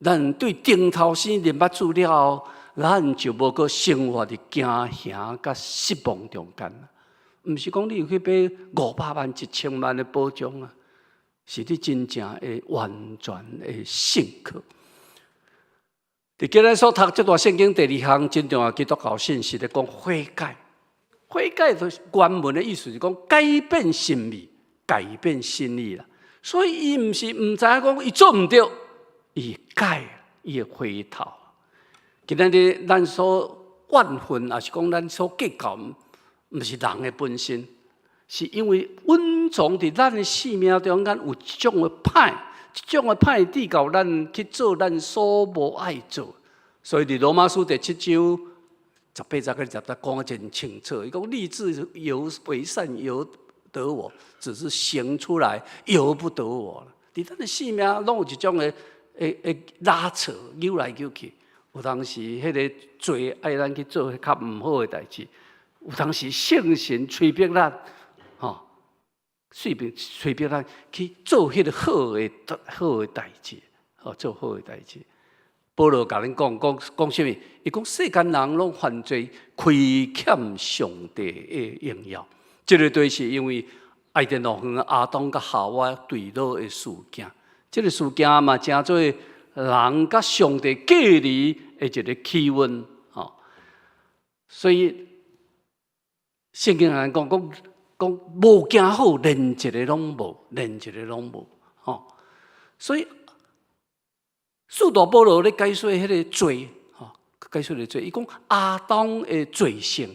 咱對頂頭先認捌主了後，咱就無閣生活佇驚嚇佮失望中間。毋是講你有去買500萬、1000萬的保障啊，是你真正的完全的信靠。佇今日所讀這段聖經第二項真重要基督教信息咧講悔改。悔改就是原文的意思是講改變心意、改變心意啦。所以伊毋是毋知影講伊做毋對，伊改，伊會回頭。今仔日咱所怨恨，抑是講咱所計較，毋是人的本身，是因為隱藏佇咱的生命中間有一種的歹，一種的歹致到咱去做咱所無愛做。所以佇羅馬書第七章18節佮20節講得真清楚，伊講立志由為善由得我，只是行出來由不得我。佇咱的生命攏有一種的會拉扯，扭來扭去。有當時彼个罪愛咱去做較毋好的代誌，有當時聖神催逼咱，吼，催逼咱去做彼个好的代誌，吼，做好的代誌。保羅共恁講講講啥物？伊講世間人攏犯罪，虧欠上帝的榮耀。這个對是因為伊甸樂園亞當佮夏娃墜落的事件，這個事件嘛，成做人佮上帝隔離的一个起源，吼。所以聖經來講講講無行好，連一个攏無，連一个攏無，吼。所以使徒保羅咧解說彼个罪，吼，解說彼個罪，伊講亞當的罪性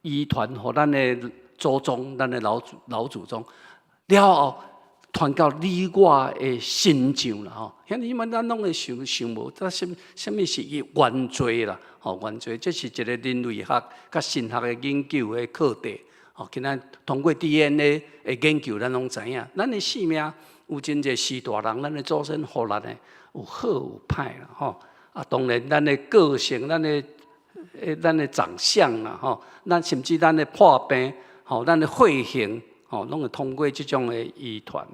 遺傳予咱的祖宗，咱的老祖老祖宗了後，傳到你我的身上啦，吼。兄弟姊妹，咱攏會想想無，這啥啥物是原罪啦？吼，原罪，這是一個人類學佮神學的研究的課題。吼，今仔通過 DNA 的研究，咱攏知影，咱的性命有真濟序大人，咱的祖先予咱的有好有歹啦，吼。啊，當然咱的個性，咱的長相啦，吼，咱甚至咱的破病，吼，咱的血型，吼，攏會通過這種的遺傳。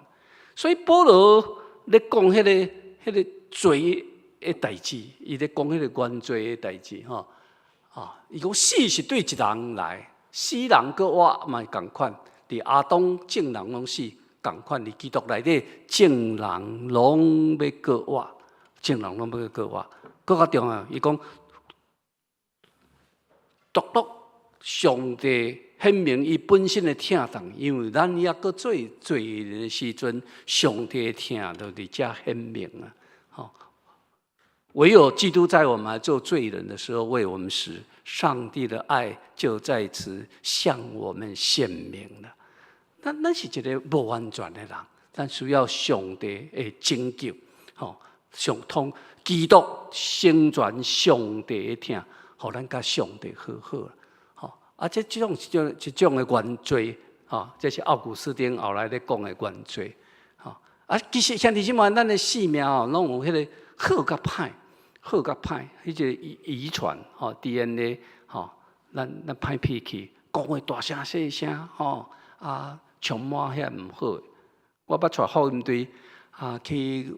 所以保羅咧講彼個罪的代誌，伊咧講彼個原罪的代誌，吼，啊，伊講死是對一人來，死人閣活嘛是仝款，佇亞當眾人攏死，仝款佇基督內底眾人攏欲閣活，眾人攏欲閣活。閣較重要，伊講獨獨上帝顯明伊本身的疼痛，因為咱猶閣做罪人的時陣，上帝的疼就佇遮顯明啊！吼，唯有基督在我們還做罪人的時候為我們死，上帝的愛就在此向我們顯明了。咱是一个無完全的人，咱需要上帝的拯救，吼，上通基督成全上帝的疼，予咱佮上帝和好。吼，啊，這種一種的原罪，吼，這是奧古斯丁後來咧講的原罪，吼，啊，其實兄弟姊妹，咱的性命吼，攏有彼个好佮歹，好佮歹，彼個遺傳吼 DNA 吼，咱歹脾氣，講話大聲細聲，吼，啊，充滿遐毋好。我捌帶福音隊啊去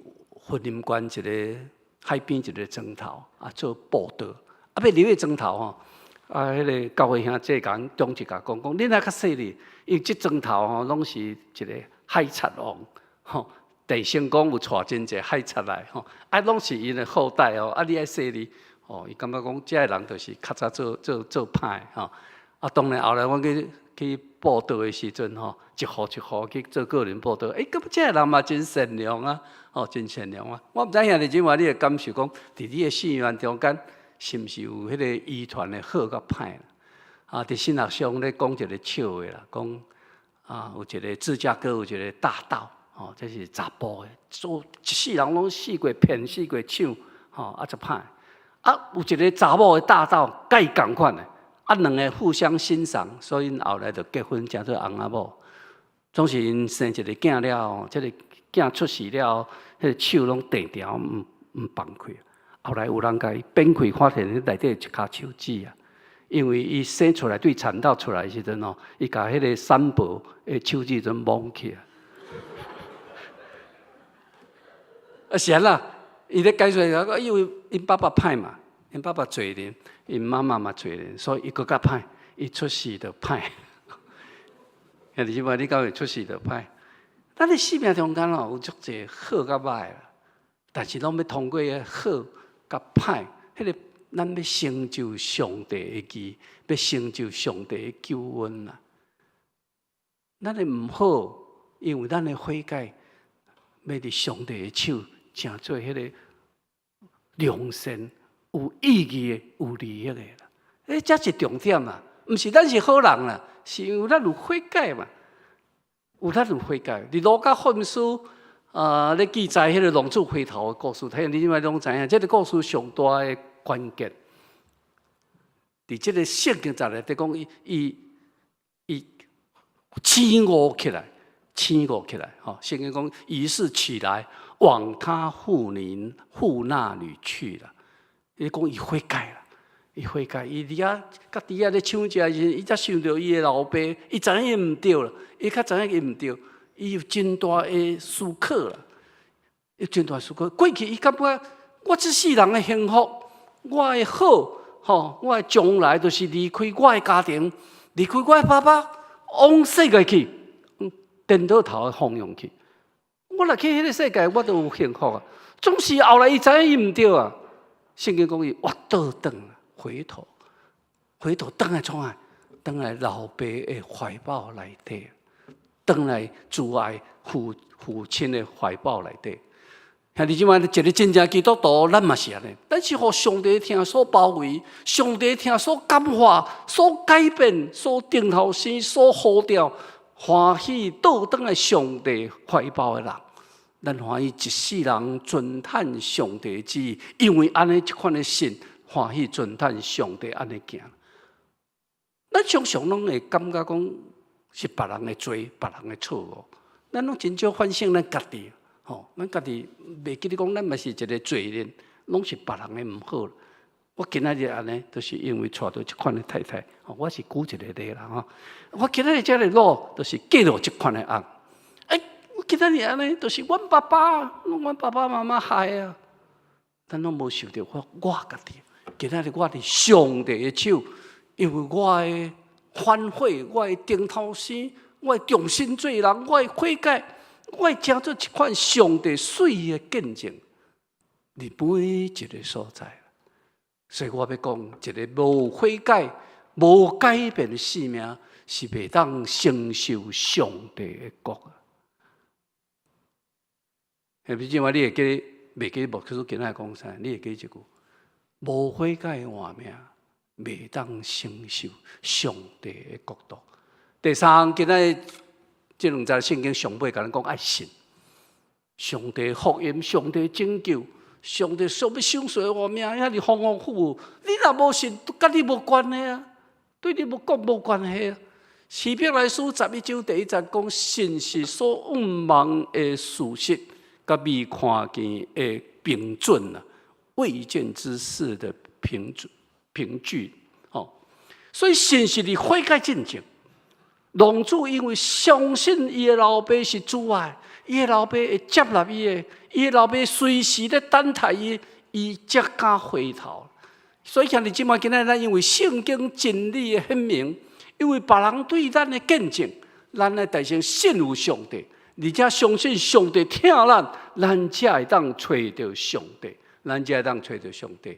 雲林縣一个海邊一个莊頭啊做佈道，啊欲入去莊頭吼，啊，彼个教會兄弟共長一共講講，恁愛較細膩，因為這莊頭吼攏是一个海賊王，吼，鄭成功有帶真濟海賊來，吼，啊，攏是𪜶的後代哦，啊，你愛細膩，吼，伊感覺講這个人就是較早做做做歹吼，啊，當然後來阮去佈道的時陣吼，一戶一戶去做個人佈道，欸，感覺這个人嘛真善良啊，吼，真善良啊。我毋知兄弟姊妹你會感受講，佇你的生命中間，是毋是有彼个遺傳的好佮歹？啊，佇神學上咧講一个笑話啦，講啊，有一个芝加哥有一个大盜，吼，這是查埔的，做一世人攏四處騙、四處搶，吼，啊，足歹。啊，有一个查某的大盜，佮伊仝款的，啊，兩个互相欣賞，所以𪜶後來就結婚，成做翁仔某。總是𪜶生一个囝了後，這个囝出世了後，彼个手攏斷掉，毋放開。後來有人共伊掰開，發現彼內底一跤手指啊！因為伊生出來對產道出來的時陣吼，伊共彼个產婆的手指陣摸去啊！啊是按怎？伊咧解說，因為𪜶爸爸歹嘛，𪜶爸爸罪人，𪜶媽媽嘛罪人，所以伊閣較歹，伊出世就歹。兄弟姊妹，你敢會出世就歹？咱的生命中間吼有足濟好佮歹啦，但是攏欲通過好佮歹，彼个咱欲成就上帝的義，欲成就上帝的救恩啦。咱的毋好，因為咱的悔改，欲佇上帝的手，成做彼个良善、有意義的、有利益的啦。欸，這是重點啊！毋是咱是好人啦，是因為咱有悔改嘛。有咱有悔改。佇路加福音書啊，咧記載彼个浪子回頭的故事，睇你這擺攏知影，這个故事上大的關鍵，佇這个聖經節內底講，伊醒悟起來，醒悟起來，吼！聖經講，於是起來往他父鄰父那裡去了。伊講伊悔改啦，伊悔改，伊佇遐佮豬仔咧搶食的時陣，伊才想著伊的老爸，伊知影伊毋對啦，伊較知影伊毋對，伊有真大的思考啦，有真大思考。過去伊感覺我這世人的幸福，我的好，吼，我的將來就是離開我的家庭，離開我的爸爸，往世界去，顛倒頭的方向去。我若去彼个世界，我都有幸福啊。總是後來伊知影伊毋對啊。聖經講伊倚倒轉，回頭，回頭轉來創啥？轉來老爸的懷抱內底，轉來慈愛父親的懷抱內底。兄弟姊妹，一個真正基督徒，咱嘛是按呢。咱是予上帝疼所包圍，上帝疼所感化、所改變、所頂頭生、所呼召，歡喜倒轉來上帝懷抱的人。咱歡喜一世人遵趁上帝旨意，因為按呢這款的信，歡喜遵趁上帝按呢行。咱常常攏會感覺講是別人的罪，別人的錯誤。咱攏真少反省咱家己。吼，咱家己袂記得講，咱嘛是一個罪人，攏是別人的毋好。我今仔日按呢，就是因為娶著這款的太太。吼，我是舉一個例啦吼。我今仔日遮爾老，就是嫁予這款的翁。欸，我今仔日按呢，就是阮爸爸、阮爸爸媽媽害啊。咱攏無想著我家己，今仔日我佇上帝的手，因為我的反悔，我的頂頭生，我的重新做人，我的悔改。我會成做一款上帝媠的見證，佇每一個所在。所以我欲講，一個無悔改、無改變的生命，是袂當承受上帝的國。兄弟姊妹，你會記得袂記得牧師今仔講啥？你會記得這句：無悔改的活命，袂當承受上帝的國度。第三，今仔這兩節聖經上尾共咱講愛信，上帝福音、上帝拯救、上帝所欲賞賜的活命，遐爾豐豐富富。你若無信，都佮你無關係啊，對你無國無關係啊。希伯來書11章第1節講，信是所向望的事實，佮未看見的憑準啊，未見之事的憑準憑據。吼，所以信是佇悔改進前。浪子因為相信伊的老爸是慈愛，伊的老爸會接納伊的，伊的老爸隨時咧等待伊，伊才敢回頭。所以兄弟姊妹，今仔咱因為聖經真理的顯明，因為別人對咱的見證，咱愛代先信有上帝，而且相信上帝疼咱，咱才會當揣著上帝，咱才會當揣著上帝。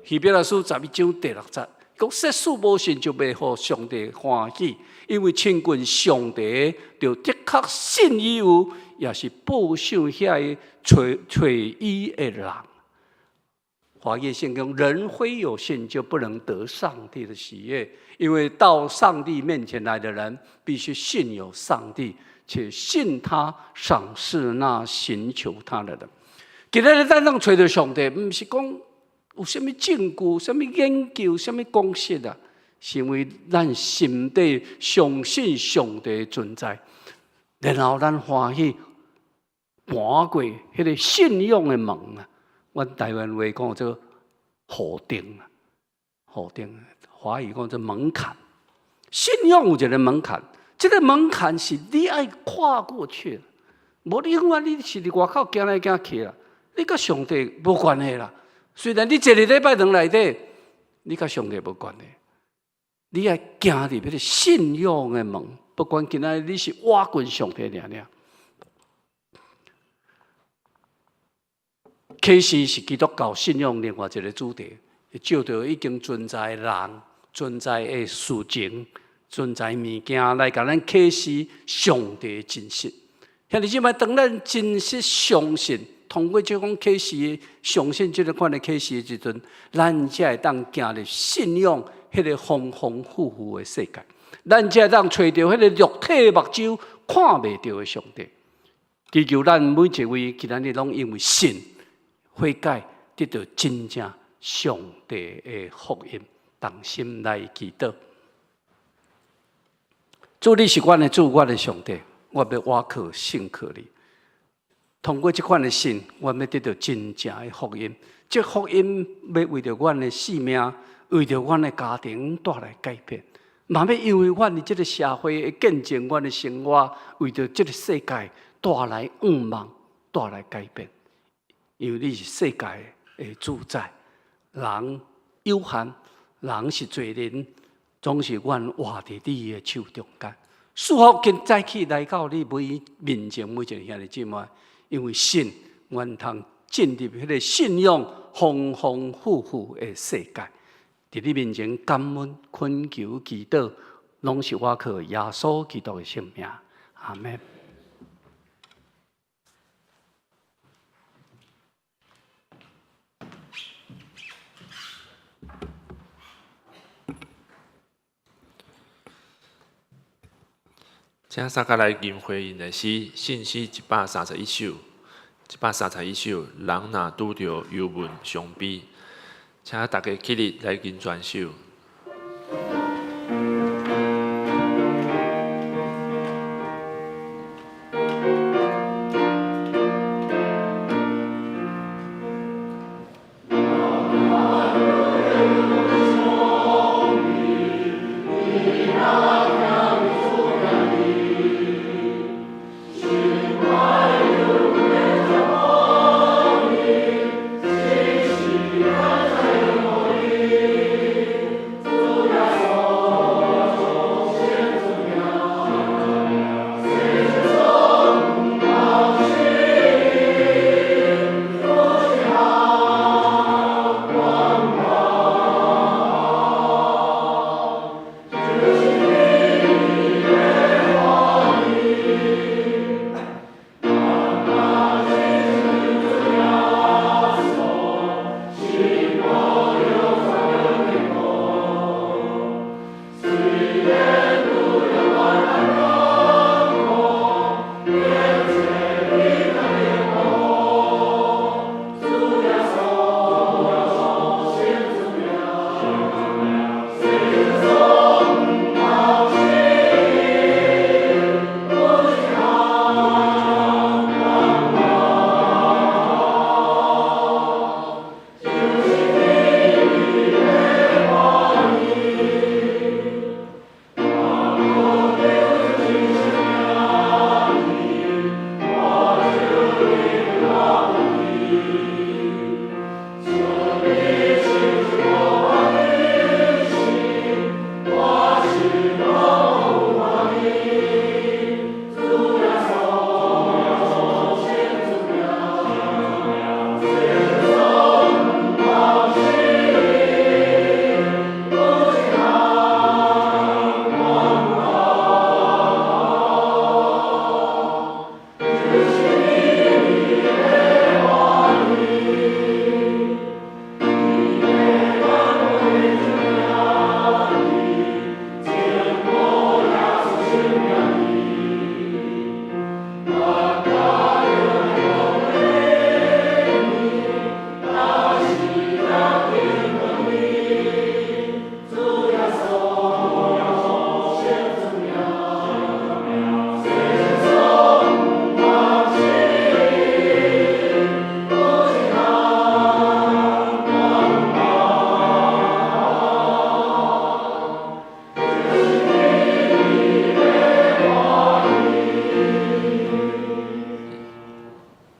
希伯來書11章第6節。講設使無信就袂予上帝歡喜，因為親近上帝，就的確信伊有，也是報賞遐個揣揣伊的人。華語聖經，人非有信就不能得上帝的喜悅，因為到上帝面前來的人，必須信有上帝，且信他賞賜那尋求他的人。今仔日咱通揣著上帝，毋是講有啥物證據、啥物研究、啥物公式啊？是因為咱心底相信上帝存在，然後咱歡喜搬過彼個信仰的門啊！阮台灣話講做予頂啊，予頂，華語講做門檻。信仰有一個門檻，這個門檻是你愛跨過去，無你永遠你是佇外口行來行去啦，你佮上帝無關係啦。雖然你一個禮拜堂內底，你佮上帝無關係，你愛行入彼個信仰的門，不管今仔日你是倚近上帝爾爾。啟示是基督教信仰另外一個主題，照著已經存在的人、存在的事情、存在物件來共咱啟示上帝的真實。兄弟姊妹，當咱真實相信，通過這種啟示，相信這個款的啟示的時陣，咱才會當行入信仰彼個豐豐富富的世界，咱才會當揣著彼個肉體目睭看袂著的上帝。祈求咱每一位今仔日攏因為信悔改，得著真正上帝的福音，同心來祈禱。主，你是阮的主，阮的上帝，我欲倚靠信靠你。通過這款的信，阮欲得著真正的福音。這福音欲為著阮的性命，為著阮的家庭帶來改變，嘛欲因為阮佇這个社會的見證，阮的生活為著這个世界帶來向望，帶來改變。因為你是世界的主宰，人有限，人是罪人，總是阮活佇你的手中間。祝福今早起來到你每面前每一个兄弟姊妹，因為信願通進入彼个信仰豐豐富富的世界。佇你面前感恩、懇求、祈禱，攏是我靠耶穌基督的聖名。阿們。請大家來吟回應的詩，信詩131首，131首，人若拄著憂悶傷悲，請大家起立來吟全首。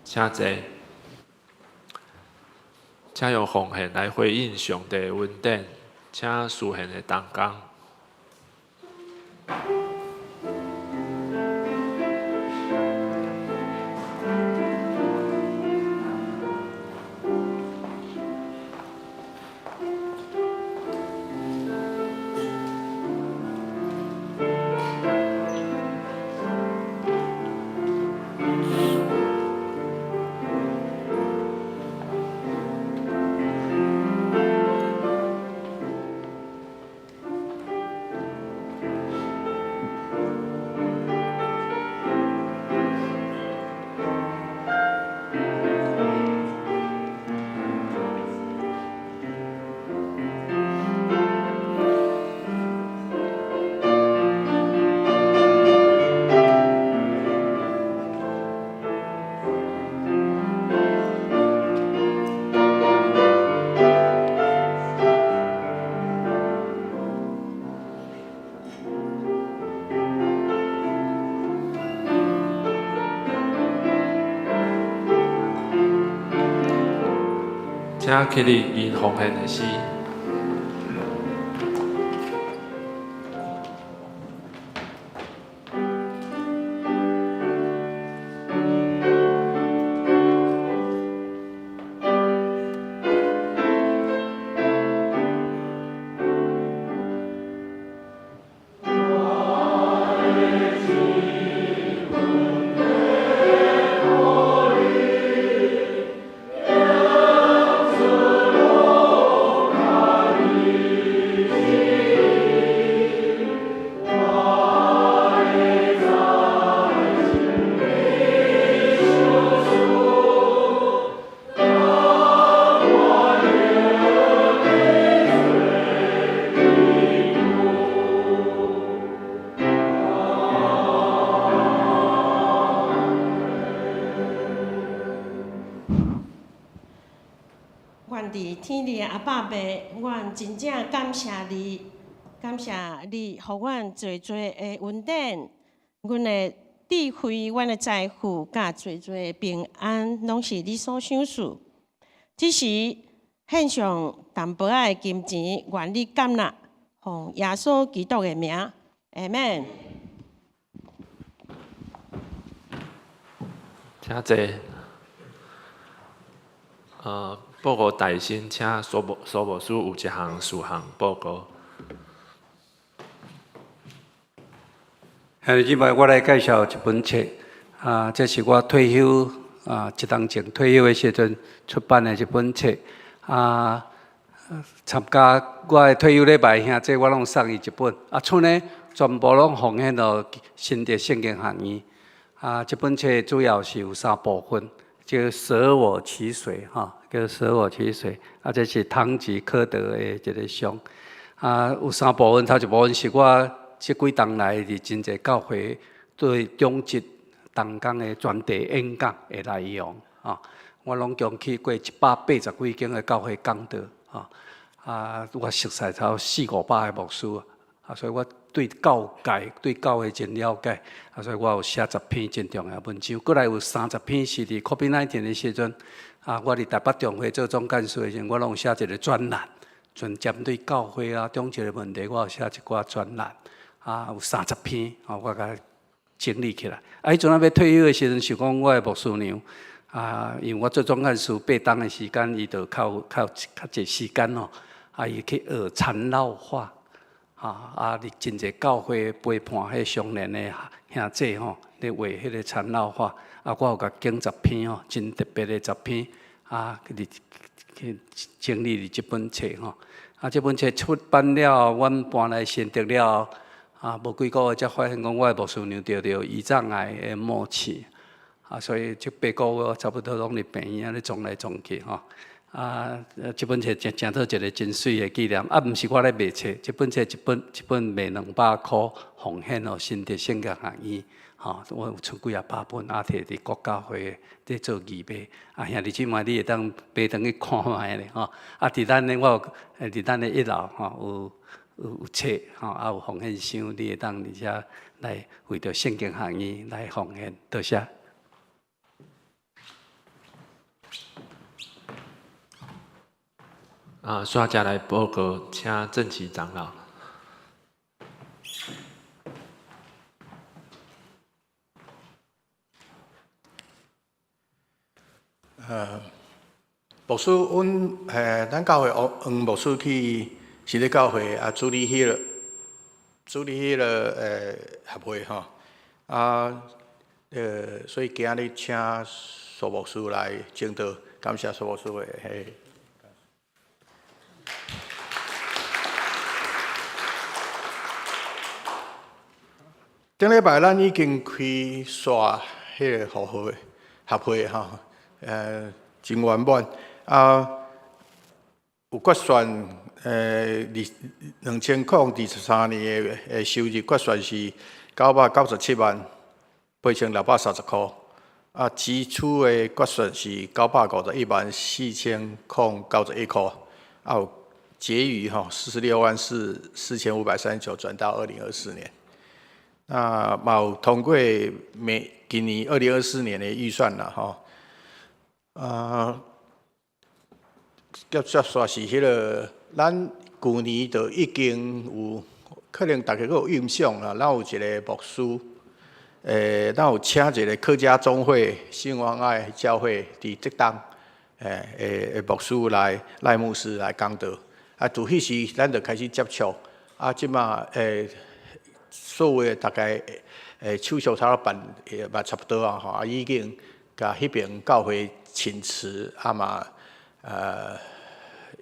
請坐，請用奉獻來回應上帝的恩典，請司獻的同工。請起立吟奉獻的詩。阮佇天裡的阿爸父，阮真正感謝你，感謝你，予阮濟濟的恩典，阮的智慧、阮的財富，佮濟濟的平安，攏是你所賞賜。這時獻上淡薄仔的金錢，願你感納，奉耶穌基督的名，阿們。請坐。報告大先，請蘇牧師有一項事項報告。兄弟姊妹，我來介紹一本冊，啊，這是我退休啊，一冬前退休的時陣出版的一本冊，啊，參加我的退休禮拜，兄弟我攏送伊一本，啊，賰呢全部攏奉獻予新竹聖經學院。啊，這本冊主要是有三部分，叫捨我其誰，吼，叫捨我其誰，啊，這是堂吉訶德的一个書。啊，有三部分，頭一部分是我這幾冬來佇真濟教會對長執同工的專題演講的內容，吼，我攏共去過180幾間的教會講道，吼，啊，我熟似差四五百个牧師，啊，所以我對教界、對教會真了解，啊，所以我有寫十篇真重要文章，閣來有30篇是佇 COVID-19 的時陣，啊，我佇台北中會做總幹事的時陣，我攏有寫一个專欄，專針對教會啊、長執的問題，我有寫一寡專欄。啊，有三十篇，吼，我共整理起來。啊，彼陣仔欲退休的時陣，想講我的牧師娘，啊，因為我做總幹事八冬的時間，伊就較濟時間吼，啊，伊去學禪繞畫，啊，佇真濟教會陪伴彼少年的兄弟吼，咧畫彼个禪繞畫。啊，我有共揀十篇吼，真特別的十篇，啊，佇去整理佇這本冊吼。啊，這本冊出版了，阮搬來新竹了後。啊，無幾个月才發現講，我的牧師娘著著胰臟癌的末期，啊，所以這八个月差不多攏佇病院按呢撞來撞去吼。啊，這本冊成做一个真媠的紀念。啊，毋是我咧賣冊，這本冊一本一本賣200箍，奉獻予新竹聖經學院。吼，我有出幾仔百本，啊，摕佇國教會咧做義賣。啊，兄弟姊妹，你會當買轉去看覓咧吼。啊，佇咱的我有，佇咱的一樓吼有。有冊吼，啊有奉獻箱，你會當佇遮來為著聖經學院來奉獻，多謝。啊，煞才來報告，請鄭奇長老。牧師，阮咱教會黃牧師去新竹教會啊，處理彼个協會吼，啊，所以今日請蘇牧師來證道，感謝蘇牧師的彼。頂禮拜咱已經開煞彼个協會，協會吼，真圓滿啊！有決算，2023年的收入決算是997萬8630箍，啊，支出的決算是951萬4091箍，啊，有結餘吼46萬4539轉到2024年。啊，嘛有通過每今年2024年的預算啦，吼。啊，接接煞是彼个，咱舊年就已經有可能大家閣有印象啦，咱有一个牧師，咱有請一个客家總會新王愛教會佇浙東，的牧師來賴牧師來講道。啊，自彼時咱就開始接觸，啊，這馬所有的大概手續差不多辦嘛差不多啊，吼，啊已經共彼爿教會請辭，啊嘛，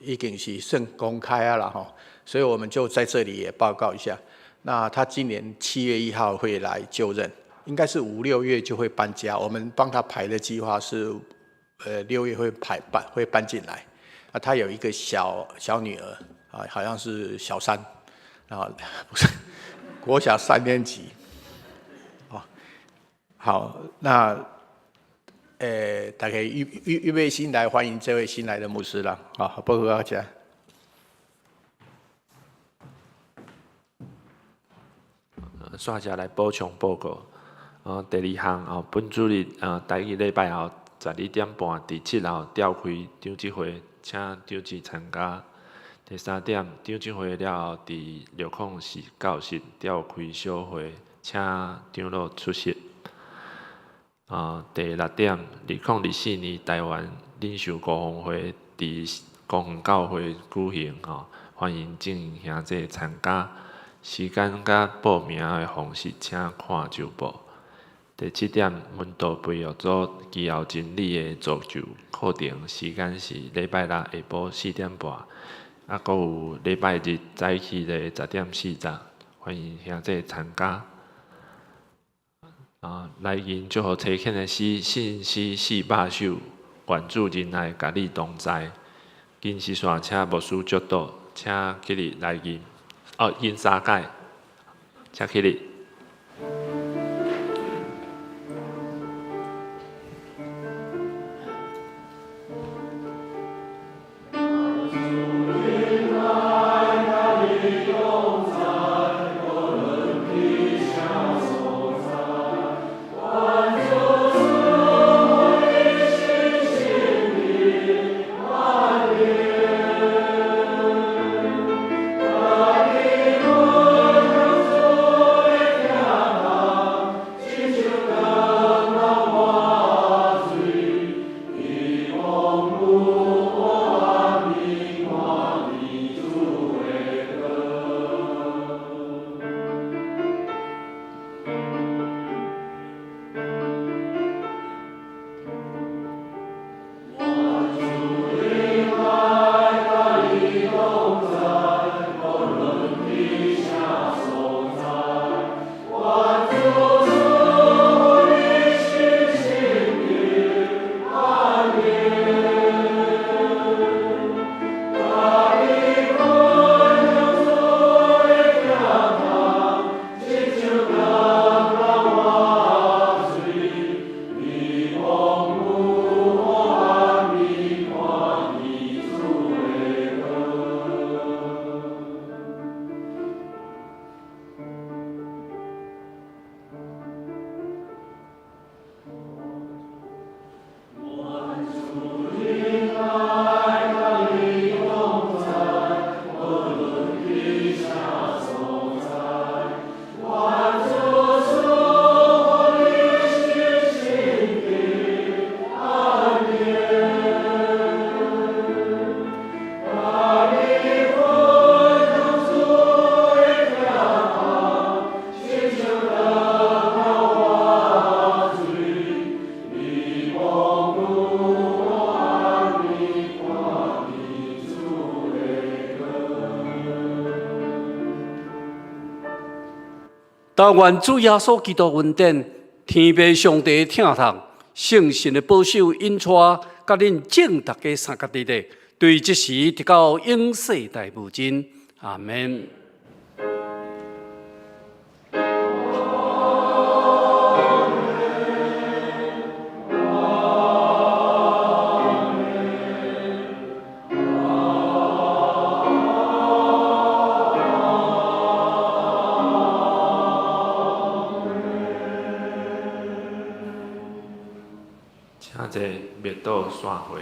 已經是算公開啊啦吼，所以我們就在這裡也報告一下。那他今年7月1號會來就任，應該是五六月就會搬家。我們幫他排的計劃是，6月會排搬會搬進來。啊，他有一個小小女兒啊，好像是小三，啊，不是國小三年級。哦，好，那。大家預備心來歡迎這位新來的牧師啦。好，報告到這。煞只來補充報告。第二項哦，本主日台語禮拜後12點半佇七樓召開長執會，請長執參加。第三點，長執會了後，佇604教室召開小會，請長老出席。第六點，2024年台灣領袖高峰會佇公園教會舉行，吼，歡迎眾兄弟參加。時間佮報名的方式，請看週報。第七點，門徒培育組基要真理的造就課程，時間是禮拜六下晡4點半，閣有禮拜日早起的10點40，歡迎兄弟參加。來賓祝福差遣的詩，信詩400首，願主仁愛佮你同在。金絲線請牧師祝禱，請起立來賓。哦，銀三界，請起立。但願主耶穌基督恩典、天父上帝的疼痛、聖神的保守引帶，佮恁眾大家相佮佇咧，對這時直到永世代無盡。阿們。請坐，默禱散會。